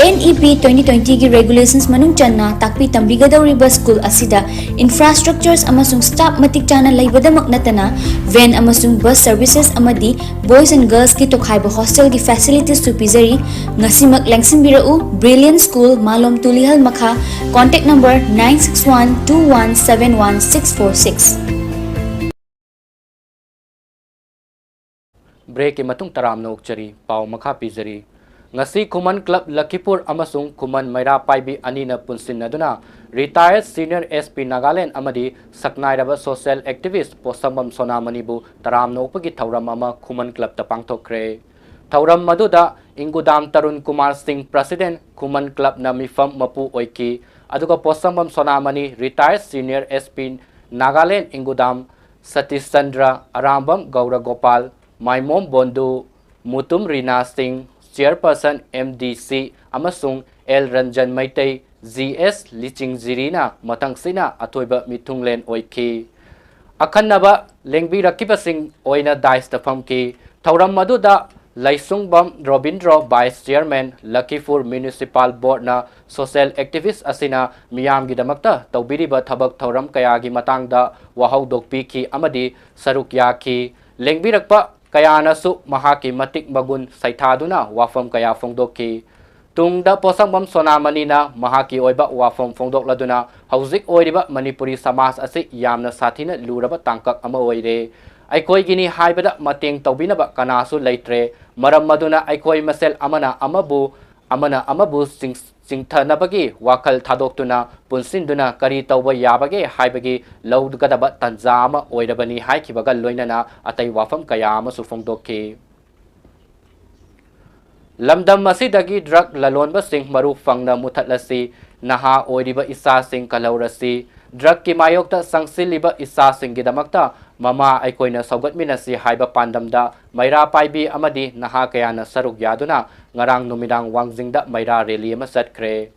ꯑꯦꯟ ꯏ ꯄꯤ ꯇ꯭ꯋꯦꯟꯇꯤ ꯇ꯭ꯋꯦꯟꯇꯤꯒꯤ ꯔꯦꯒꯨꯂꯦꯁꯟꯁ ꯃꯅꯨꯡ ꯆꯟꯅ ꯇꯥꯛꯄꯤ ꯇꯝꯕꯤꯒꯗꯧꯔꯤꯕ ꯁ꯭ꯀꯨꯜ ꯑꯁꯤꯗ ꯏꯟꯐ꯭ꯔꯥꯁ꯭ꯇ꯭ꯔꯛꯆꯔꯁ ꯑꯃꯁꯨꯡ ꯁ꯭ꯇꯥꯐ ꯃꯇꯤꯛ ꯆꯥꯅ ꯂꯩꯕꯗꯃꯛ ꯅꯠꯇꯅ ꯚꯦꯟ ꯑꯃꯁꯨꯡ ꯕꯁ ꯁꯔꯚꯤꯁꯦꯁ ꯑꯃꯗꯤ ꯕꯣꯏꯁ ꯑꯦꯟ ꯒꯔꯜꯁꯀꯤ ꯇꯣꯈꯥꯏꯕ ꯍꯣꯁꯇꯦꯜꯒꯤ ꯐꯦꯁꯤꯂꯤꯇꯤꯁꯁꯨ ꯄꯤꯖꯔꯤ꯫ ꯉꯁꯤꯃꯛ ꯂꯦꯡꯁꯤꯟꯕꯤꯔꯛꯎ꯫ ꯕ꯭ꯔꯤꯂꯤꯌꯟ ꯁ꯭ꯀꯨꯜ, ꯃꯥꯂꯣꯝ ꯇꯨꯂꯤꯍꯜ ꯃꯈꯥ꯫ Contact number nine six one two one seven one six four six꯫ ꯕ꯭ꯔꯦꯛꯀꯤ ꯃꯇꯨꯡ ꯇꯔꯥꯝꯅ ꯑꯣꯛꯆꯔꯤ꯫ ꯄꯥꯎ ꯃꯈꯥ ꯄꯤꯖꯔꯤ꯫ ꯉꯁꯤ ꯈꯨꯃꯟ ꯀ꯭ꯂꯕ ꯂꯈꯤꯄꯨꯔ ꯑꯃꯁꯨꯡ ꯈꯨꯃꯟ ꯃꯩꯔꯥ ꯄꯥꯏꯕꯤ ꯑꯅꯤꯅ ꯄꯨꯟꯁꯤꯟꯅꯗꯨꯅ ꯔꯤꯇꯥꯌꯔꯗ ꯁꯤꯅꯤꯌꯔ ꯑꯦꯁ ꯄꯤ ꯅꯥꯒꯥꯂꯦꯟ ꯑꯃꯗꯤ ꯁꯛꯅꯥꯏꯔꯕ ꯁꯣꯁꯤꯌꯦꯜ ꯑꯦꯛꯇꯤꯚꯤꯁ꯭ꯠ ꯄꯣꯠꯁꯪꯕꯝ ꯁꯣꯅꯥꯃꯅꯤꯕꯨ ꯇꯔꯥꯝꯅ ꯑꯣꯛꯄꯒꯤ ꯊꯧꯔꯝ ꯑꯃ ꯈꯨꯃꯟ ꯀ꯭ꯂꯕꯇ ꯄꯥꯡꯊꯣꯛꯈ꯭ꯔꯦ꯫ ꯊꯧꯔꯝ ꯑꯗꯨꯗ ꯏꯪꯒꯨꯗꯥꯝ ꯇꯔꯨꯟ ꯀꯨꯃꯥꯔ ꯁꯤꯡ, ꯄ꯭ꯔꯁꯤꯗꯦꯟꯠ, ꯈꯨꯃꯟ ꯀ꯭ꯂꯕꯅ ꯃꯤꯐꯝ ꯃꯄꯨ ꯑꯣꯏꯈꯤ꯫ ꯑꯗꯨꯒ ꯄꯣꯠꯁꯪꯕꯝ ꯁꯣꯅꯥꯃꯅꯤ, ꯔꯤꯇꯥꯌꯔꯗ ꯁꯤꯅꯤꯌꯔ ꯑꯦꯁ ꯄꯤ ꯅꯥꯒꯥꯂꯦꯟ, ꯏꯪꯒꯨꯗꯥꯝ ꯁꯇꯤꯁ ꯆꯟꯗ꯭ꯔ, ꯑꯔꯥꯝꯕꯝ ꯒꯧꯔꯒꯣꯄꯥꯜ, ꯃꯥꯏꯃꯣꯝ ꯕꯣꯟꯗꯨ, ꯃꯨꯇꯨꯝ ꯔꯤꯅꯥ ꯁꯤꯡ, ꯆꯤꯌꯔꯄꯔꯁꯟ ꯑꯦꯝ ꯗꯤ ꯁꯤ, ꯑꯃꯁꯨꯡ L Ranjan Meitei, G S ꯂꯤꯆꯤꯡꯖꯤꯔꯤꯅ ꯃꯊꯪꯁꯤꯠꯅ ꯑꯊꯣꯏꯕ ꯃꯤꯊꯨꯡꯂꯦꯟ ꯑꯣꯏꯈꯤ꯫ ꯑꯈꯟꯅꯕ ꯂꯦꯡꯕꯤꯔꯛꯈꯤꯕꯁꯤꯡ ꯑꯣꯏꯅ ꯗꯥꯏꯁꯇ ꯐꯝꯈꯤ꯫ ꯊꯧꯔꯝ ꯑꯗꯨꯗ ꯂꯩꯁꯨꯡꯕꯝ Robindro, vice chairman, ꯂꯈꯤꯄꯨꯔ municipal ꯕꯣꯔꯗꯅ social ꯑꯦꯛꯇꯤꯚꯤꯁ꯭ꯠ ꯑꯁꯤꯅ ꯃꯤꯌꯥꯝꯒꯤꯗꯃꯛꯇ ꯇꯧꯕꯤꯔꯤꯕ ꯊꯕꯛ ꯊꯧꯔꯝ ꯀꯌꯥꯒꯤ ꯃꯇꯥꯡꯗ ꯋꯥꯍꯧꯗꯣꯛꯄꯤꯈꯤ ꯑꯃꯗꯤ ꯁꯔꯨꯛ ꯌꯥꯈꯤ꯫ ꯂꯦꯡꯕꯤꯔꯛꯄ ꯀꯌꯥꯅꯁꯨ ꯃꯍꯥꯛꯀꯤ ꯃꯇꯤꯛ ꯃꯒꯨꯟ ꯁꯩꯊꯥꯗꯨꯅ ꯋꯥꯐꯝ ꯀꯌꯥ ꯐꯣꯡꯗꯣꯛꯈꯤ꯫ ꯇꯨꯡꯗ ꯄꯣꯠꯁꯪꯕꯝ ꯁꯣꯅꯥꯃꯅꯤꯅ ꯃꯍꯥꯛꯀꯤ ꯑꯣꯏꯕ ꯋꯥꯐꯝ ꯐꯣꯡꯗꯣꯛꯂꯗꯨꯅ ꯍꯧꯖꯤꯛ ꯑꯣꯏꯔꯤꯕ ꯃꯅꯤꯄꯨꯔꯤ ꯁꯃꯥꯖ ꯑꯁꯤ ꯌꯥꯝꯅ ꯁꯥꯊꯤꯅ ꯂꯨꯔꯕ ꯇꯥꯡꯀꯛ ꯑꯃ ꯑꯣꯏꯔꯦ꯫ ꯑꯩꯈꯣꯏꯒꯤꯅꯤ ꯍꯥꯏꯕꯗ ꯃꯇꯦꯡ ꯇꯧꯕꯤꯅꯕ ꯀꯅꯥꯁꯨ ꯂꯩꯇ꯭ꯔꯦ꯫ ꯃꯔꯝ ꯑꯗꯨꯅ ꯑꯩꯈꯣꯏ ꯃꯁꯦꯜ ꯑꯃꯅ ꯑꯃꯕꯨ, ꯑꯃꯅ ꯑꯃꯕꯨ ꯆꯤꯡ-, ꯆꯤꯡꯊꯅꯕꯒꯤ ꯋꯥꯈꯜ ꯊꯥꯗꯣꯛꯇꯨꯅ ꯄꯨꯟꯁꯤꯟꯗꯨꯅ ꯀꯔꯤ ꯇꯧꯕ ꯌꯥꯕꯒꯦ ꯍꯥꯏꯕꯒꯤ ꯂꯧꯒꯗꯕ ꯇꯥꯟꯖꯥ ꯑꯃ ꯑꯣꯏꯔꯕꯅꯤ ꯍꯥꯏꯈꯤꯕꯒ ꯂꯣꯏꯅꯅ ꯑꯇꯩ ꯋꯥꯐꯝ ꯀꯌꯥ ꯑꯃꯁꯨ ꯐꯣꯡꯗꯣꯛꯈꯤ꯫ ꯂꯝꯗꯝ ꯑꯁꯤꯗꯒꯤ ꯗ꯭ꯔꯒ ꯂꯂꯣꯟꯕꯁꯤꯡ ꯃꯔꯨ ꯐꯪꯅ ꯃꯨꯊꯠꯂꯁꯤ, ꯅꯍꯥ ꯑꯣꯏꯔꯤꯕ ꯏꯆꯥꯁꯤꯡ ꯀꯜꯍꯧꯔꯁꯤ, ꯗ꯭ꯔꯒꯀꯤ ꯃꯥꯌꯣꯛꯇ ꯆꯪꯁꯤꯜꯂꯤꯕ ꯏꯆꯥꯁꯤꯡꯒꯤꯗꯃꯛꯇ ꯃꯃꯥ ꯑꯩꯈꯣꯏꯅ ꯁꯧꯒꯠꯃꯤꯟꯅꯁꯤ ꯍꯥꯏꯕ ꯄꯥꯟꯗꯝꯗ ꯃꯩꯔꯥ ꯄꯥꯏꯕꯤ ꯑꯃꯗꯤ ꯅꯍꯥ ꯀꯌꯥꯅ ꯁꯔꯨꯛ ꯌꯥꯗꯨꯅ ꯉꯔꯥꯡ ꯅꯨꯃꯤꯗꯥꯡ ꯋꯥꯡꯖꯤꯡꯗ ꯃꯩꯔꯥ ꯔꯦꯂꯤ ꯑꯃ ꯆꯠꯈ꯭ꯔꯦ꯫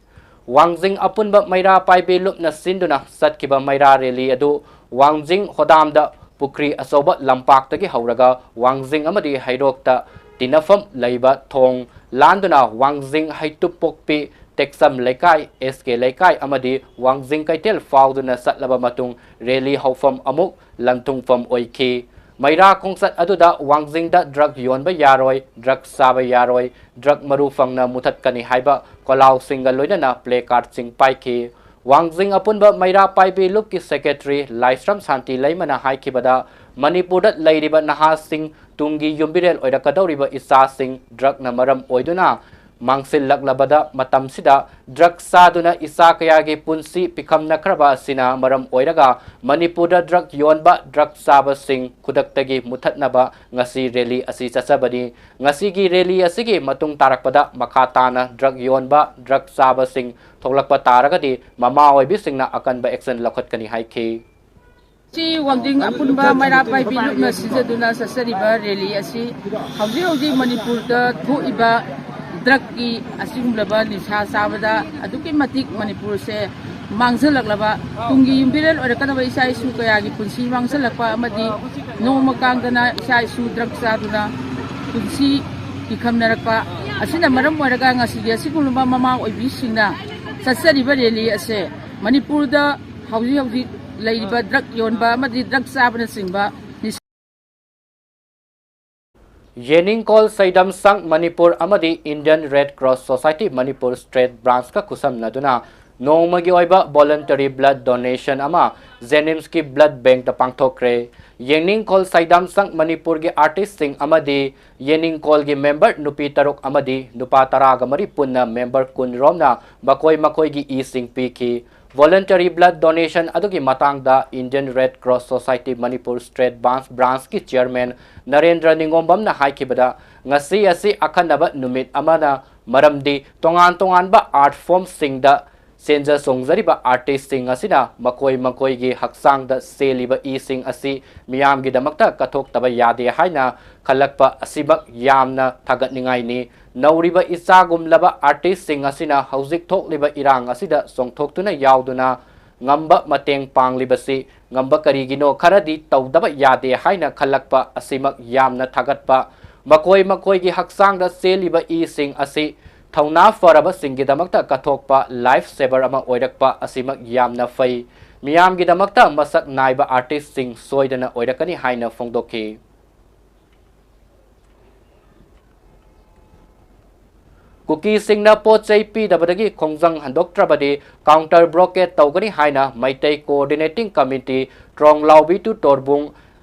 ꯋꯥꯡꯖꯤꯡ ꯑꯄꯨꯟꯕ ꯃꯩꯔꯥ ꯄꯥꯏꯕꯤ ꯂꯨꯞꯅ ꯁꯤꯟꯗꯨꯅ ꯆꯠꯈꯤꯕ ꯃꯩꯔꯥ ꯔꯦꯂꯤ ꯑꯗꯨ ꯋꯥꯡꯖꯤꯡ ꯍꯣꯗꯥꯝꯗ ꯄꯨꯈ꯭ꯔꯤ ꯑꯆꯧꯕ ꯂꯝꯄꯥꯛꯇꯒꯤ ꯍꯧꯔꯒ ꯋꯥꯡꯖꯤꯡ ꯑꯃꯗꯤ ꯍꯩꯔꯣꯛꯇ ꯇꯤꯟꯅꯐꯝ ꯂꯩꯕ ꯊꯣꯡ ꯂꯥꯟꯗꯨꯅ ꯋꯥꯡꯖꯤꯡ ꯍꯩꯇꯨꯞꯄꯣꯛꯄꯤ ꯇꯦꯛꯆꯝ ꯂꯩꯀꯥꯏ, ꯑꯦꯁ ꯀꯦ ꯂꯩꯀꯥꯏ ꯑꯃꯗꯤ ꯋꯥꯡꯖꯤꯡ ꯀꯩꯊꯦꯜ ꯐꯥꯎꯗꯨꯅ ꯆꯠꯂꯕ ꯃꯇꯨꯡ ꯔꯦꯂꯤ ꯍꯧꯐꯝ ꯑꯃꯨꯛ ꯂꯟꯊꯨꯡꯐꯝ ꯑꯣꯏꯈꯤ꯫ ꯃꯩꯔꯥ ꯈꯣꯡꯆꯠ ꯑꯗꯨꯗ ꯋꯥꯡꯖꯤꯡꯗ ꯗ꯭ꯔꯒ ꯌꯣꯟꯕ ꯌꯥꯔꯣꯏ, ꯗ꯭ꯔꯒ ꯆꯥꯕ ꯌꯥꯔꯣꯏ, ꯗ꯭ꯔꯒ ꯃꯔꯨ ꯐꯪꯅ ꯃꯨꯊꯠꯀꯅꯤ ꯍꯥꯏꯕ ꯀꯣꯂꯥꯎꯁꯤꯡꯒ ꯂꯣꯏꯅꯅ ꯄ꯭ꯂꯦ ꯀꯥꯔꯗꯁꯤꯡ ꯄꯥꯏꯈꯤ꯫ ꯋꯥꯡꯖꯤꯡ ꯑꯄꯨꯟꯕ ꯃꯩꯔꯥ ꯄꯥꯏꯕꯤ ꯂꯨꯞꯀꯤ ꯁꯦꯀ꯭ꯔꯦꯇꯔꯤ ꯂꯥꯏꯁ꯭ꯔꯝ ꯁꯥꯟꯇꯤ ꯂꯩꯃꯅ ꯍꯥꯏꯈꯤꯕꯗ, ꯃꯅꯤꯄꯨꯔꯗ ꯂꯩꯔꯤꯕ ꯅꯍꯥꯁꯤꯡ, ꯇꯨꯡꯒꯤ ꯌꯨꯝꯕꯤꯔꯦꯜ ꯑꯣꯏꯔꯛꯀꯗꯧꯔꯤꯕ ꯏꯆꯥꯁꯤꯡ ꯗ꯭ꯔꯒꯅ ꯃꯔꯝ ꯑꯣꯏꯗꯨꯅ ꯃꯥꯡꯁꯤꯜꯂꯛꯂꯕꯗ ꯃꯇꯝꯁꯤꯗ ꯗ꯭ꯔꯒ ꯆꯥꯗꯨꯅ ꯏꯆꯥ ꯀꯌꯥꯒꯤ ꯄꯨꯟꯁꯤ ꯄꯤꯈꯝꯅꯈ꯭ꯔꯕ ꯑꯁꯤꯅ ꯃꯔꯝ ꯑꯣꯏꯔꯒ ꯃꯅꯤꯄꯨꯔꯗ ꯗ꯭ꯔꯒ ꯌꯣꯟꯕ, ꯗ꯭ꯔꯒ ꯆꯥꯕꯁꯤꯡ ꯈꯨꯗꯛꯇꯒꯤ ꯃꯨꯊꯠꯅꯕ ꯉꯁꯤ ꯔꯦꯂꯤ ꯑꯁꯤ ꯆꯠꯆꯕꯅꯤ꯫ ꯉꯁꯤꯒꯤ ꯔꯦꯂꯤ ꯑꯁꯤꯒꯤ ꯃꯇꯨꯡ ꯇꯥꯔꯛꯄꯗ ꯃꯈꯥ ꯇꯥꯅ ꯗ꯭ꯔꯒ ꯌꯣꯟꯕ, ꯗ꯭ꯔꯒ ꯆꯥꯕꯁꯤꯡ ꯊꯣꯛꯂꯛꯄ ꯇꯥꯔꯒꯗꯤ ꯃꯃꯥ ꯑꯣꯏꯕꯤꯁꯤꯡꯅ ꯑꯀꯟꯕ ꯑꯦꯛꯁꯟ ꯂꯧꯈꯠꯀꯅꯤ ꯍꯥꯏꯈꯤ꯫ ꯁꯤ ꯋꯥꯡꯖꯤꯡ ꯑꯄꯨꯟꯕ ꯃꯩꯔꯥ ꯄꯥꯏꯕꯤ ꯂꯨꯞꯅ ꯁꯤꯟꯖꯗꯨꯅ ꯆꯠꯆꯔꯤꯕ ꯔꯦꯂꯤ ꯑꯁꯤ ꯍꯧꯖꯤꯛ ꯍꯧꯖꯤꯛ ꯃꯅꯤꯄꯨꯔꯗ ꯊꯣꯛꯏꯕ ꯗ꯭ꯔꯒꯀꯤ ꯑꯁꯤꯒꯨꯝꯂꯕ ꯅꯤꯁꯥ ꯆꯥꯕꯗ ꯑꯗꯨꯛꯀꯤ ꯃꯇꯤꯛ ꯃꯅꯤꯄꯨꯔꯁꯦ ꯃꯥꯡꯁꯤꯜꯂꯛꯂꯕ, ꯇꯨꯡꯒꯤ ꯌꯨꯝꯕꯤꯔꯦꯜ ꯑꯣꯏꯔꯛꯀꯗꯕ ꯏꯆꯥ ꯏꯁꯨ ꯀꯌꯥꯒꯤ ꯄꯨꯟꯁꯤ ꯃꯥꯡꯁꯤꯜꯂꯛꯄ ꯑꯃꯗꯤ ꯅꯣꯡꯃ ꯀꯥꯡꯗꯅ ꯏꯆꯥ ꯏꯁꯨ ꯗ꯭ꯔꯒ ꯆꯥꯗꯨꯅ ꯄꯨꯟꯁꯤ ꯄꯤꯈꯝꯅꯔꯛꯄ ꯑꯁꯤꯅ ꯃꯔꯝ ꯑꯣꯏꯔꯒ ꯉꯁꯤꯒꯤ ꯑꯁꯤꯒꯨꯝꯂꯕ ꯃꯃꯥ ꯑꯣꯏꯕꯤꯁꯤꯡꯅ ꯆꯠꯆꯔꯤꯕ ꯔꯦꯂꯤ ꯑꯁꯦ ꯃꯅꯤꯄꯨꯔꯗ ꯍꯧꯖꯤꯛ ꯍꯧꯖꯤꯛ ꯂꯩꯔꯤꯕ ꯗ꯭ꯔꯒ ꯌꯣꯟꯕ ꯑꯃꯗꯤ ꯗ꯭ꯔꯒ ꯆꯥꯕꯅꯆꯤꯡꯕ ꯅꯤꯁꯥ ꯌꯦꯅꯤꯡꯀꯣꯜ ꯁꯩꯗꯝ ꯁꯪ ꯃꯅꯤꯄꯨꯔ ꯑꯃꯗꯤ Indian Red Cross Society Manipur state ꯕ꯭ꯔꯥꯟꯁꯀ ꯈꯨꯠꯁꯝꯅꯗꯨꯅ ꯅꯣꯡꯃꯒꯤ ꯑꯣꯏꯕ voluntary blood donation ꯑꯃ ꯖꯦꯅꯤꯝꯁꯀꯤ ꯕ꯭ꯂꯗ ꯕꯦꯡꯛꯇ ꯄꯥꯡꯊꯣꯛꯈ꯭ꯔꯦ꯫ ꯌꯦꯅꯤꯡꯀꯣꯜ ꯁꯩꯗꯝ ꯁꯪ ꯃꯅꯤꯄꯨꯔꯒꯤ ꯑꯥꯔꯇꯤꯁꯁꯤꯡ ꯑꯃꯗꯤ ꯌꯦꯅꯤꯡꯀꯣꯜꯒꯤ ꯃꯦꯝꯕꯔ ꯅꯨꯄꯤ ꯇꯔꯨꯛ ꯑꯃꯗꯤ ꯅꯨꯄꯥ ꯇꯔꯥꯒ ꯃꯔꯤ ꯄꯨꯟꯅ ꯃꯦꯝꯕꯔ ꯀꯨꯟ ꯔꯣꯝꯅ ꯃꯈꯣꯏ ꯃꯈꯣꯏꯒꯤ ꯏꯁꯤꯡ ꯄꯤꯈꯤ꯫ Voluntary blood donation ꯑꯗꯨꯒꯤ ꯃꯇꯥꯡꯗ Indian Red Cross Society Manipur state branch, ꯕ꯭ꯔꯥꯟꯁꯀꯤ ꯆꯤꯌꯔꯃꯦꯟ ꯅꯔꯦꯟꯗ꯭ꯔ ꯅꯤꯉꯣꯝꯕꯝꯅ ꯍꯥꯏꯈꯤꯕꯗ, ꯉꯁꯤ ꯑꯁꯤ ꯑꯈꯟꯅꯕ ꯅꯨꯃꯤꯠ ꯑꯃꯅ ꯃꯔꯝꯗꯤ ꯇꯣꯉꯥꯟ ꯇꯣꯉꯥꯟꯕ ꯑꯥꯔꯠ ꯐꯣꯝꯁꯤꯡꯗ ꯆꯦꯟꯖ ꯆꯣꯡꯖꯔꯤꯕ ꯑꯥꯔꯇꯤꯁꯁꯤꯡ ꯑꯁꯤꯅ ꯃꯈꯣꯏ ꯃꯈꯣꯏꯒꯤ ꯍꯛꯆꯥꯡꯗ ꯆꯦꯜꯂꯤꯕ ꯏꯁꯤꯡ ꯑꯁꯤ ꯃꯤꯌꯥꯝꯒꯤꯗꯃꯛꯇ ꯀꯠꯊꯣꯛꯇꯕ ꯌꯥꯗꯦ ꯍꯥꯏꯅ ꯈꯜꯂꯛꯄ ꯑꯁꯤꯃꯛ ꯌꯥꯝꯅ ꯊꯥꯒꯠꯅꯤꯡꯉꯥꯏꯅꯤ꯫ ꯅꯧꯔꯤꯕ ꯏꯆꯥꯒꯨꯝꯂꯕ ꯑꯥꯔꯇꯤꯁꯁꯤꯡ ꯑꯁꯤꯅ ꯍꯧꯖꯤꯛ ꯊꯣꯛꯂꯤꯕ ꯏꯔꯥꯡ ꯑꯁꯤꯗ ꯆꯣꯡꯊꯣꯛꯇꯨꯅ ꯌꯥꯎꯗꯨꯅ ꯉꯝꯕ ꯃꯇꯦꯡ ꯄꯥꯡꯂꯤꯕꯁꯤ ꯉꯝꯕ ꯀꯔꯤꯒꯤꯅꯣ? ꯈꯔꯗꯤ ꯇꯧꯗꯕ ꯌꯥꯗꯦ ꯍꯥꯏꯅ ꯈꯜꯂꯛꯄ ꯑꯁꯤꯃꯛ ꯌꯥꯝꯅ ꯊꯥꯒꯠꯄ꯫ ꯃꯈꯣꯏ ꯃꯈꯣꯏꯒꯤ ꯍꯛꯆꯥꯡꯗ ꯆꯦꯜꯂꯤꯕ ꯏꯁꯤꯡ ꯑꯁꯤ ꯊꯧꯅꯥ ꯐꯔꯕꯁꯤꯡꯒꯤꯗꯃꯛꯇ ꯀꯠꯊꯣꯛꯄ life saver ꯑꯃ ꯑꯣꯏꯔꯛꯄ ꯑꯁꯤꯃꯛ ꯌꯥꯝꯅ ꯐꯩ꯫ ꯃꯤꯌꯥꯝꯒꯤꯗꯃꯛꯇ ꯃꯁꯛ ꯅꯥꯏꯕ artistꯁꯤꯡ ꯁꯣꯏꯗꯅ ꯑꯣꯏꯔꯛꯀꯅꯤ ꯍꯥꯏꯅ ꯐꯣꯡꯗꯣꯛꯈꯤ꯫ ꯀꯨꯀꯤꯁꯤꯡꯅ ꯄꯣꯠ ꯆꯩ ꯄꯤꯗꯕꯗꯒꯤ ꯈꯣꯡꯖꯪ ꯍꯟꯗꯣꯛꯇ꯭ꯔꯕꯗꯤ counter blockade ꯇꯧꯒꯅꯤ ꯍꯥꯏꯅ Meitei Coordinating Committee ꯇ꯭ꯔꯣꯡꯂꯥꯎꯕꯤ to ꯇꯣꯔꯕꯨꯡ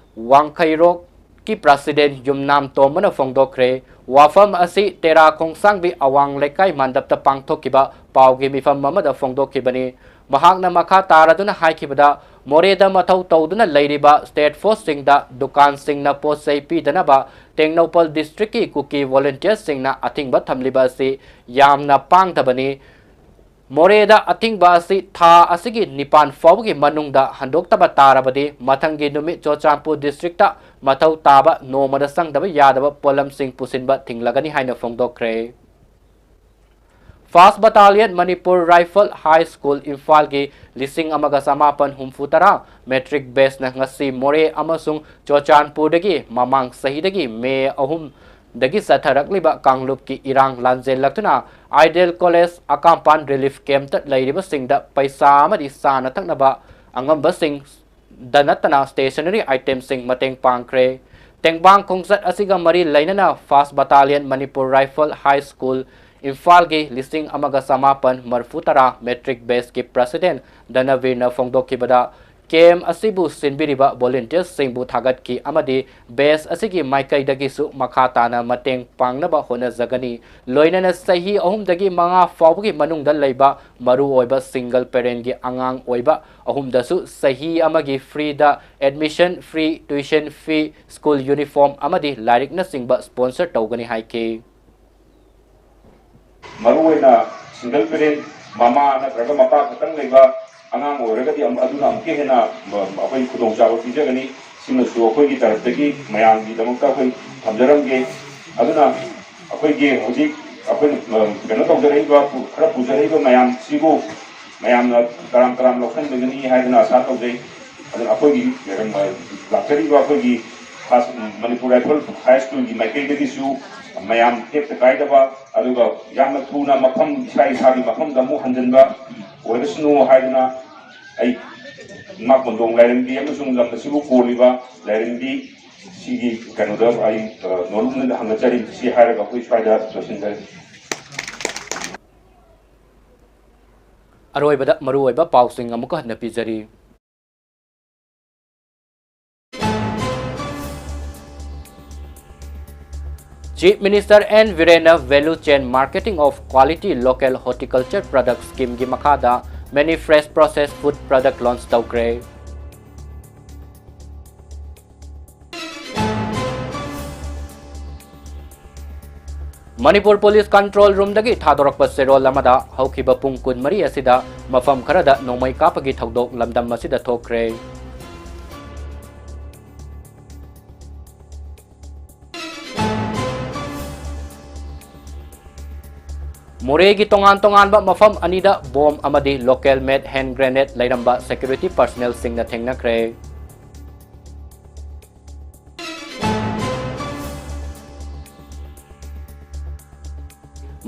ꯋꯥꯡꯈꯩꯔꯣꯛꯀꯤ president ꯌꯨꯝꯅꯥꯝ ꯇꯣꯝꯕꯅ ꯐꯣꯡꯗꯣꯛꯈ꯭ꯔꯦ꯫ ꯋꯥꯐꯝ ꯑꯁꯤ ꯇꯦꯔꯥ ꯈꯣꯡꯁꯥꯡꯕꯤ ꯑꯋꯥꯡ ꯂꯩꯀꯥꯏ ꯃꯟꯗꯞꯇ ꯄꯥꯡꯊꯣꯛꯈꯤꯕ ꯄꯥꯎꯒꯤ ꯃꯤꯐꯝ ꯑꯃꯗ ꯐꯣꯡꯗꯣꯛꯈꯤꯕꯅꯤ꯫ ꯃꯍꯥꯛꯅ ꯃꯈꯥ ꯇꯥꯔꯗꯨꯅ ꯍꯥꯏꯈꯤꯕꯗ, ꯃꯣꯔꯦꯗ ꯃꯊꯧ ꯇꯧꯗꯨꯅ ꯂꯩꯔꯤꯕ state forceꯁꯤꯡꯗ ꯗꯨꯀꯥꯟꯁꯤꯡꯅ ꯄꯣꯠ ꯆꯩ ꯄꯤꯗꯅꯕ ꯇꯦꯡꯅꯧꯄꯜ districtꯀꯤ ꯀꯨꯀꯤ volunteerꯁꯤꯡꯅ ꯑꯊꯤꯡꯕ ꯊꯝꯂꯤꯕ ꯑꯁꯤ ꯌꯥꯝꯅ ꯄꯥꯡꯗꯕꯅꯤ꯫ ꯃꯣꯔꯦꯗ ꯑꯊꯤꯡꯕ ꯑꯁꯤ ꯊꯥ ꯑꯁꯤꯒꯤ ꯅꯤꯄꯥꯟ ꯐꯥꯎꯕꯒꯤ ꯃꯅꯨꯡꯗ ꯍꯟꯗꯣꯛꯇꯕ ꯇꯥꯔꯕꯗꯤ ꯃꯊꯪꯒꯤ ꯅꯨꯃꯤꯠ ꯆꯨꯔꯆꯥꯟꯄꯨꯔ districtꯇ ꯃꯊꯧ ꯇꯥꯕ ꯅꯣꯡꯃꯗ ꯆꯪꯗꯕ ꯌꯥꯗꯕ ꯄꯣꯠꯂꯝꯁꯤꯡ ꯄꯨꯁꯤꯟꯕ ꯊꯤꯡꯂꯒꯅꯤ ꯍꯥꯏꯅ ꯐꯣꯡꯗꯣꯛꯈ꯭ꯔꯦ꯫ First Battalion Manipur Rifle High School ꯏꯝꯐꯥꯜꯒꯤ ꯂꯤꯁꯤꯡ ꯑꯃꯒ ꯆꯃꯥꯄꯟ ꯍꯨꯝꯐꯨ ꯇꯔꯥ matric batchꯅ ꯉꯁꯤ ꯃꯣꯔꯦ ꯑꯃꯁꯨꯡ ꯆꯨꯔꯆꯥꯟꯄꯨꯔꯗꯒꯤ ꯃꯃꯥꯡ ꯆꯍꯤꯗꯒꯤ ꯃꯦ ꯑꯍꯨꯝꯗꯒꯤ ꯆꯠꯊꯔꯛꯂꯤꯕ ꯀꯥꯡꯂꯨꯞꯀꯤ ꯏꯔꯥꯡ ꯂꯥꯟꯖꯦꯜꯂꯛꯇꯨꯅ Ideal College ꯑꯀꯥꯝꯄꯥꯟ relief campꯇ ꯂꯩꯔꯤꯕꯁꯤꯡꯗ ꯄꯩꯁꯥ ꯑꯃꯗꯤ ꯆꯥꯅ ꯊꯛꯅꯕ ꯑꯉꯝꯕꯁꯤꯡ ꯗ ꯅꯠꯇꯅ stationery itemꯁꯤꯡ ꯃꯇꯦꯡ ꯄꯥꯡꯈ꯭ꯔꯦ꯫ ꯇꯦꯡꯕꯥꯡ ꯈꯣꯡꯆꯠ ꯑꯁꯤꯒ ꯃꯔꯤ ꯂꯩꯅꯅ First Battalion Manipur Rifle High School ꯏꯝꯐꯥꯜꯒꯤ ꯂꯤꯁꯤꯡ ꯑꯃꯒ ꯆꯃꯥꯄꯟ ꯃꯔꯤꯐꯨ ꯇꯔꯥ matric batchꯀꯤ president ꯙꯅꯕꯤꯔꯅ ꯐꯣꯡꯗꯣꯛꯈꯤꯕꯗ, camp ꯑꯁꯤꯕꯨ ꯁꯤꯟꯕꯤꯔꯤꯕ volunteerꯁꯤꯡꯕꯨ ꯊꯥꯒꯠꯈꯤ ꯑꯃꯗꯤ batch ꯑꯁꯤꯒꯤ ꯃꯥꯏꯀꯩꯗꯒꯤꯁꯨ ꯃꯈꯥ ꯇꯥꯅ ꯃꯇꯦꯡ ꯄꯥꯡꯅꯕ ꯍꯣꯠꯅꯖꯒꯅꯤ꯫ ꯂꯣꯏꯅꯅ ꯆꯍꯤ ꯑꯍꯨꯝꯗꯒꯤ ꯃꯉꯥ ꯐꯥꯎꯕꯒꯤ ꯃꯅꯨꯡꯗ ꯂꯩꯕ ꯃꯔꯨꯑꯣꯏꯕ single parentꯀꯤ ꯑꯉꯥꯡ ꯑꯣꯏꯕ ꯑꯍꯨꯝꯗꯁꯨ ꯆꯍꯤ ꯑꯃꯒꯤ freeꯗ admission fee, tuition fee, school uniform ꯑꯃꯗꯤ ꯂꯥꯏꯔꯤꯛꯅꯆꯤꯡꯕ sponsor ꯇꯧꯒꯅꯤ ꯍꯥꯏꯈꯤ꯫ ꯃꯔꯨꯑꯣꯏꯅ single parent, ꯃꯃꯥ ꯅꯠꯇ꯭ꯔꯒ ꯃꯄꯥ ꯈꯛꯇꯪ ꯂꯩꯕ ꯑꯉꯥꯡ ꯑꯣꯏꯔꯒꯗꯤ ꯑꯃ-, ꯑꯗꯨꯅ ꯑꯃꯨꯛꯀ ꯍꯦꯟꯅ, ꯃ-, ꯑꯩꯈꯣꯏ ꯈꯨꯗꯣꯡꯆꯥꯕ ꯄꯤꯖꯒꯅꯤ꯫ ꯁꯤꯃꯁꯨ ꯑꯩꯈꯣꯏꯒꯤ ꯇꯔꯞꯇꯒꯤ ꯃꯌꯥꯝꯒꯤꯗꯃꯛꯇ ꯑꯩꯈꯣꯏ ꯊꯝꯖꯔꯝꯒꯦ꯫ ꯑꯗꯨꯅ ꯑꯩꯈꯣꯏꯒꯤ ꯍꯧꯖꯤꯛ ꯑꯩꯈꯣꯏꯅ, ꯑ, ꯀꯩꯅꯣ ꯇꯧꯖꯔꯛꯏꯕ, ꯄꯨ-, ꯈꯔ ꯄꯨꯖꯔꯛꯏꯕ ꯃꯌꯥꯝꯁꯤꯕꯨ ꯃꯌꯥꯝꯅ ꯇꯔꯥꯝ ꯇꯔꯥꯝ ꯂꯧꯁꯤꯟꯕꯤꯒꯅꯤ ꯍꯥꯏꯗꯨꯅ ꯑꯥꯁꯥ ꯇꯧꯖꯩ꯫ ꯑꯗꯨꯅ ꯑꯩꯈꯣꯏꯒꯤ, ꯑ, ꯂꯥꯛꯆꯔꯤꯕ ꯑꯩꯈꯣꯏꯒꯤ ꯃꯅꯤꯄꯨꯔ ꯔꯥꯏꯐꯜ ꯍꯥꯏ ꯁ꯭ꯀꯨꯜꯒꯤ ꯃꯥꯏꯀꯩꯗꯒꯤꯁꯨ ꯃꯌꯥꯝ ꯇꯦꯛꯇ ꯀꯥꯏꯗꯕ, ꯑꯗꯨꯒ ꯌꯥꯝꯅ ꯊꯨꯅ ꯃꯐꯝ, ꯏꯁꯥ ꯏꯁꯥꯒꯤ ꯃꯐꯝꯗ ꯑꯃꯨꯛ ꯍꯟꯖꯤꯟꯕ ꯑꯣꯏꯔꯁꯅꯨ ꯍꯥꯏꯗꯨꯅ, ꯑꯩ ꯏꯃꯥ ꯀꯣꯟꯗꯣꯡ ꯂꯥꯏꯔꯦꯝꯕꯤ ꯑꯃꯁꯨꯡ ꯂꯝ ꯑꯁꯤꯕꯨ ꯀꯣꯜꯂꯤꯕ ꯂꯥꯏꯔꯦꯝꯕꯤ ꯁꯤꯒꯤ ꯀꯩꯅꯣꯗ ꯑꯩ, ꯑ, ꯅꯣꯂꯨꯛꯅ ꯍꯪꯒꯠꯆꯔꯤ꯫ ꯁꯤ ꯍꯥꯏꯔꯒ ꯑꯩꯈꯣꯏ ꯁ꯭ꯋꯥꯏꯗ ꯂꯣꯏꯁꯤꯟꯖꯔꯦ꯫ ꯑꯔꯣꯏꯕꯗ ꯃꯔꯨꯑꯣꯏꯕ ꯄꯥꯎꯁꯤꯡ ꯑꯃꯨꯛꯀ ꯍꯟꯅ ꯄꯤꯖꯔꯤ꯫ Chief Minister N Birena Value Chain Marketing of Quality Local Horticulture Products Scheme ꯒꯤ ꯃꯈꯥꯗ Many Fresh Processed Food Product launch ꯇꯧꯈ꯭ꯔꯦ꯫ ꯃꯅꯤꯄꯨꯔ ꯄꯨꯂꯤꯁ ꯀꯟꯇ꯭ꯔꯣꯜ ꯔꯨꯝꯗꯒꯤ ꯊꯥꯗꯣꯔꯛꯄ ꯆꯦꯔꯣꯜ ꯑꯃꯗ ꯍꯧꯈꯤꯕ ꯄꯨꯡ ꯀꯨꯟꯃꯔꯤ ꯑꯁꯤꯗ ꯃꯐꯝ ꯈꯔꯗ ꯅꯣꯡꯃꯩ ꯀꯥꯞꯄꯒꯤ ꯊꯧꯗꯣꯛ ꯂꯝꯗꯝ ꯑꯁꯤꯗ ꯊꯣꯛꯈ꯭ꯔꯦ꯫ ꯃꯣꯔꯦꯒꯤ ꯇꯣꯉꯥꯟ ꯇꯣꯉꯥꯟꯕ ꯃꯐꯝ ꯑꯅꯤꯗ ꯕꯣꯝ ꯑꯃꯗꯤ local made hand grenade ꯂꯩꯔꯝꯕ security personnel ꯁꯤꯡꯅ ꯊꯦꯡꯅꯈ꯭ꯔꯦ꯫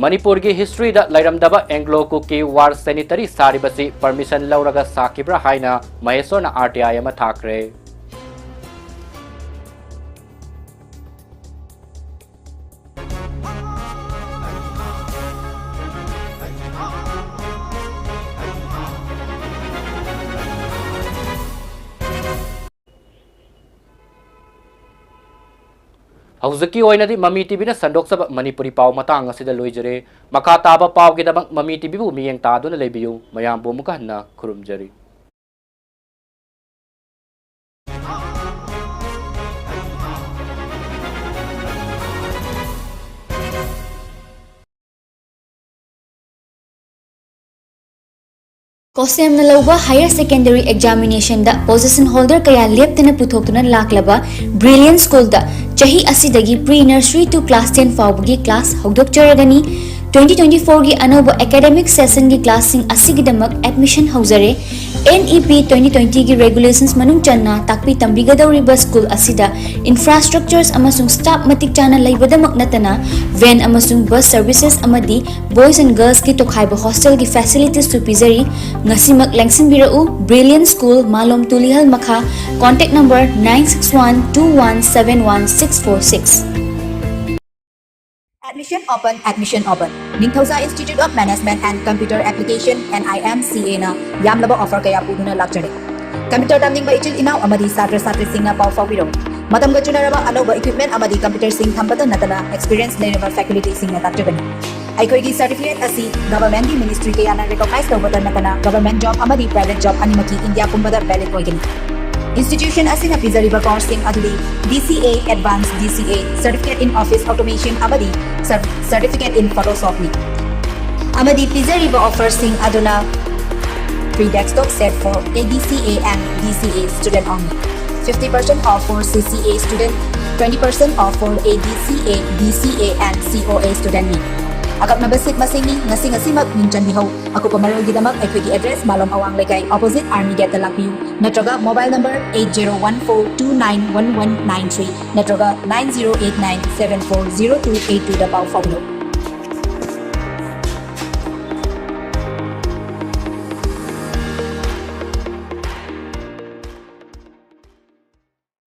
ꯃꯅꯤꯄꯨꯔꯒꯤ history ꯗ ꯂꯩꯔꯝꯗꯕ Anglo Kuki war cemetery ꯁꯥꯔꯤꯕꯁꯤ permission ꯂꯧꯔꯒ ꯁꯥꯈꯤꯕ꯭ꯔꯥ ꯍꯥꯏꯅ ꯃꯍꯦꯁ꯭ꯋꯔꯅ R T I ꯑꯃ ꯊꯥꯈ꯭ꯔꯦ꯫ ꯍꯧꯖꯤꯛꯀꯤ ꯑꯣꯏꯅꯗꯤ ꯃꯃꯤ ꯇꯤꯚꯤꯅ ꯁꯟꯗꯣꯛꯆꯕ ꯃꯅꯤꯄꯨꯔꯤ ꯄꯥꯎ ꯃꯇꯥꯡ ꯑꯁꯤꯗ ꯂꯣꯏꯖꯔꯦ꯫ ꯃꯈꯥ ꯇꯥꯕ ꯄꯥꯎꯒꯤꯗꯃꯛ ꯃꯃꯤ ꯇꯤꯚꯤꯕꯨ ꯃꯤꯠꯌꯦꯡ ꯇꯥꯗꯨꯅ ꯂꯩꯕꯤꯌꯨ꯫ ꯃꯌꯥꯝꯕꯨ ꯑꯃꯨꯛꯀ ꯍꯟꯅ ꯈꯨꯔꯨꯝꯖꯔꯤ꯫ ꯀꯣꯁꯦꯝꯅ ꯂꯧꯕ higher secondary examination ꯗ position holder ꯀꯌꯥ ꯂꯦꯞꯇꯅ ꯄꯨꯊꯣꯛꯇꯨꯅ ꯂꯥꯛꯂꯕ Brilliant School ꯗ ꯆꯍꯤ ꯑꯁꯤꯗꯒꯤ pre nursery to class ten ꯐꯥꯎꯕꯒꯤ class ꯍꯧꯗꯣꯛꯆꯔꯒꯅꯤ꯫ ꯇ꯭ꯋꯦꯟꯇꯤ ꯇ꯭ꯋꯦꯟꯇꯤ ꯐꯣꯔꯒꯤ ꯑꯅꯧꯕ ꯑꯦꯀꯥꯗꯃꯤꯛ ꯁꯦꯁꯟꯒꯤ ꯀ꯭ꯂꯥꯁꯁꯤꯡ ꯑꯁꯤꯒꯤꯗꯃꯛ ꯑꯦꯗꯃꯤꯁꯟ ꯍꯧꯖꯔꯦ꯫ ꯑꯦꯟ ꯏ ꯄꯤ ꯇ꯭ꯋꯦꯟꯇꯤ ꯇ꯭ꯋꯦꯟꯇꯤꯒꯤ ꯔꯦꯒꯨꯂꯦꯁꯟꯁ ꯃꯅꯨꯡ ꯆꯟꯅ ꯇꯥꯛꯄꯤ ꯇꯝꯕꯤꯒꯗꯧꯔꯤꯕ ꯁ꯭ꯀꯨꯜ ꯑꯁꯤꯗ ꯏꯟꯐ꯭ꯔꯥꯁ꯭ꯇ꯭ꯔꯛꯆꯔꯁ ꯑꯃꯁꯨꯡ ꯁ꯭ꯇꯥꯐ ꯃꯇꯤꯛ ꯆꯥꯅ ꯂꯩꯕꯗꯃꯛ ꯅꯠꯇꯅ ꯚꯦꯟ ꯑꯃꯁꯨꯡ ꯕꯁ ꯁꯔꯚꯤꯁꯦꯁ ꯑꯃꯗꯤ ꯕꯣꯏꯁ ꯑꯦꯟ ꯒꯔꯜꯁꯀꯤ ꯇꯣꯈꯥꯏꯕ ꯍꯣꯁꯇꯦꯜꯒꯤ ꯐꯦꯁꯤꯂꯤꯇꯤꯁꯁꯨ ꯄꯤꯖꯔꯤ꯫ ꯉꯁꯤꯃꯛ ꯂꯦꯡꯁꯤꯟꯕꯤꯔꯛꯎ꯫ ꯕ꯭ꯔꯤꯂꯤꯌꯟ ꯁ꯭ꯀꯨꯜ, ꯃꯥꯂꯣꯝ ꯇꯨꯂꯤꯍꯜ ꯃꯈꯥ꯫ Contact number nine six one two one seven one six four six. Admission open, admission open. ꯅꯤꯡꯊꯧꯖꯥ Institute of Management and Computer Application, N I M C A ꯅ ꯌꯥꯝꯂꯕ offer ꯀꯌꯥ ꯄꯨꯗꯨꯅ ꯂꯥꯛꯆꯔꯤ꯫ Computer ꯇꯝꯅꯤꯡꯕ ꯏꯆꯤꯜ ꯏꯅꯥꯎ ꯑꯃꯗꯤ ꯁꯥꯇ꯭ꯔ ꯁꯥꯇ꯭ꯔꯤꯁꯤꯡꯅ ꯄꯥꯎ ꯐꯥꯎꯕꯤꯔꯧ꯫ ꯃꯇꯝꯒ ꯆꯨꯅꯔꯕ ꯑꯅꯧꯕ equipment ꯑꯃꯗꯤ ꯀꯝꯄ꯭ꯌꯨꯇꯔꯁꯤꯡ ꯊꯝꯕꯇ ꯅꯠꯇꯅ experienced ꯂꯩꯔꯕ facultyꯁꯤꯡꯅ ꯇꯥꯛꯆꯒꯅꯤ꯫ ꯑꯩꯈꯣꯏꯒꯤ certificate ꯑꯁꯤ governmentꯀꯤ ministry ꯀꯌꯥꯅ recognize ꯇꯧꯕꯇ ꯅꯠꯇꯅ government job ꯑꯃꯗꯤ private job ꯑꯅꯤꯃꯛꯀꯤ India ꯄꯨꯝꯕꯗ valid ꯑꯣꯏꯒꯅꯤ꯫ Institution ꯑꯁꯤꯅ ꯄꯤꯖꯔꯤꯕ courseꯁꯤꯡ ꯑꯗꯨꯗꯤ D C A Advanced, D C A Certificate in Office Automation ꯑꯃꯗꯤ Cer-, Certificate in Photoshopꯅꯤ꯫ ꯑꯃꯗꯤ ꯄꯤꯖꯔꯤꯕ offerꯁꯤꯡ ꯑꯗꯨꯅ free desktop set for A D C A and D C A student only, fifty percent off for C C A student, twenty percent off for A D C A, D C A and C O A studentꯅꯤ꯫ ꯑꯀꯛꯅꯕ seat ꯃꯁꯤꯡꯅꯤ꯫ ꯉꯁꯤ ꯉꯁꯤꯃꯛ ꯃꯤꯡ ꯆꯟꯕꯤꯍꯧ꯫ ꯑꯀꯨꯞꯄ ꯃꯔꯣꯜꯒꯤꯗꯃꯛ ꯑꯩꯈꯣꯏꯒꯤ address ꯃꯥꯂꯣꯝ ꯑꯋꯥꯡ ꯂꯩꯀꯥꯏ, opposite Army Gateꯇ ꯂꯥꯛꯄꯤꯌꯨ, ꯅꯠꯇ꯭ꯔꯒ mobile number eight zero one four two nine one one nine three ꯅꯠꯇ꯭ꯔꯒ nine zero eight nine seven four zero two eight twoꯗ ꯄꯥꯎ ꯐꯥꯎꯕꯤꯔꯛꯎ꯫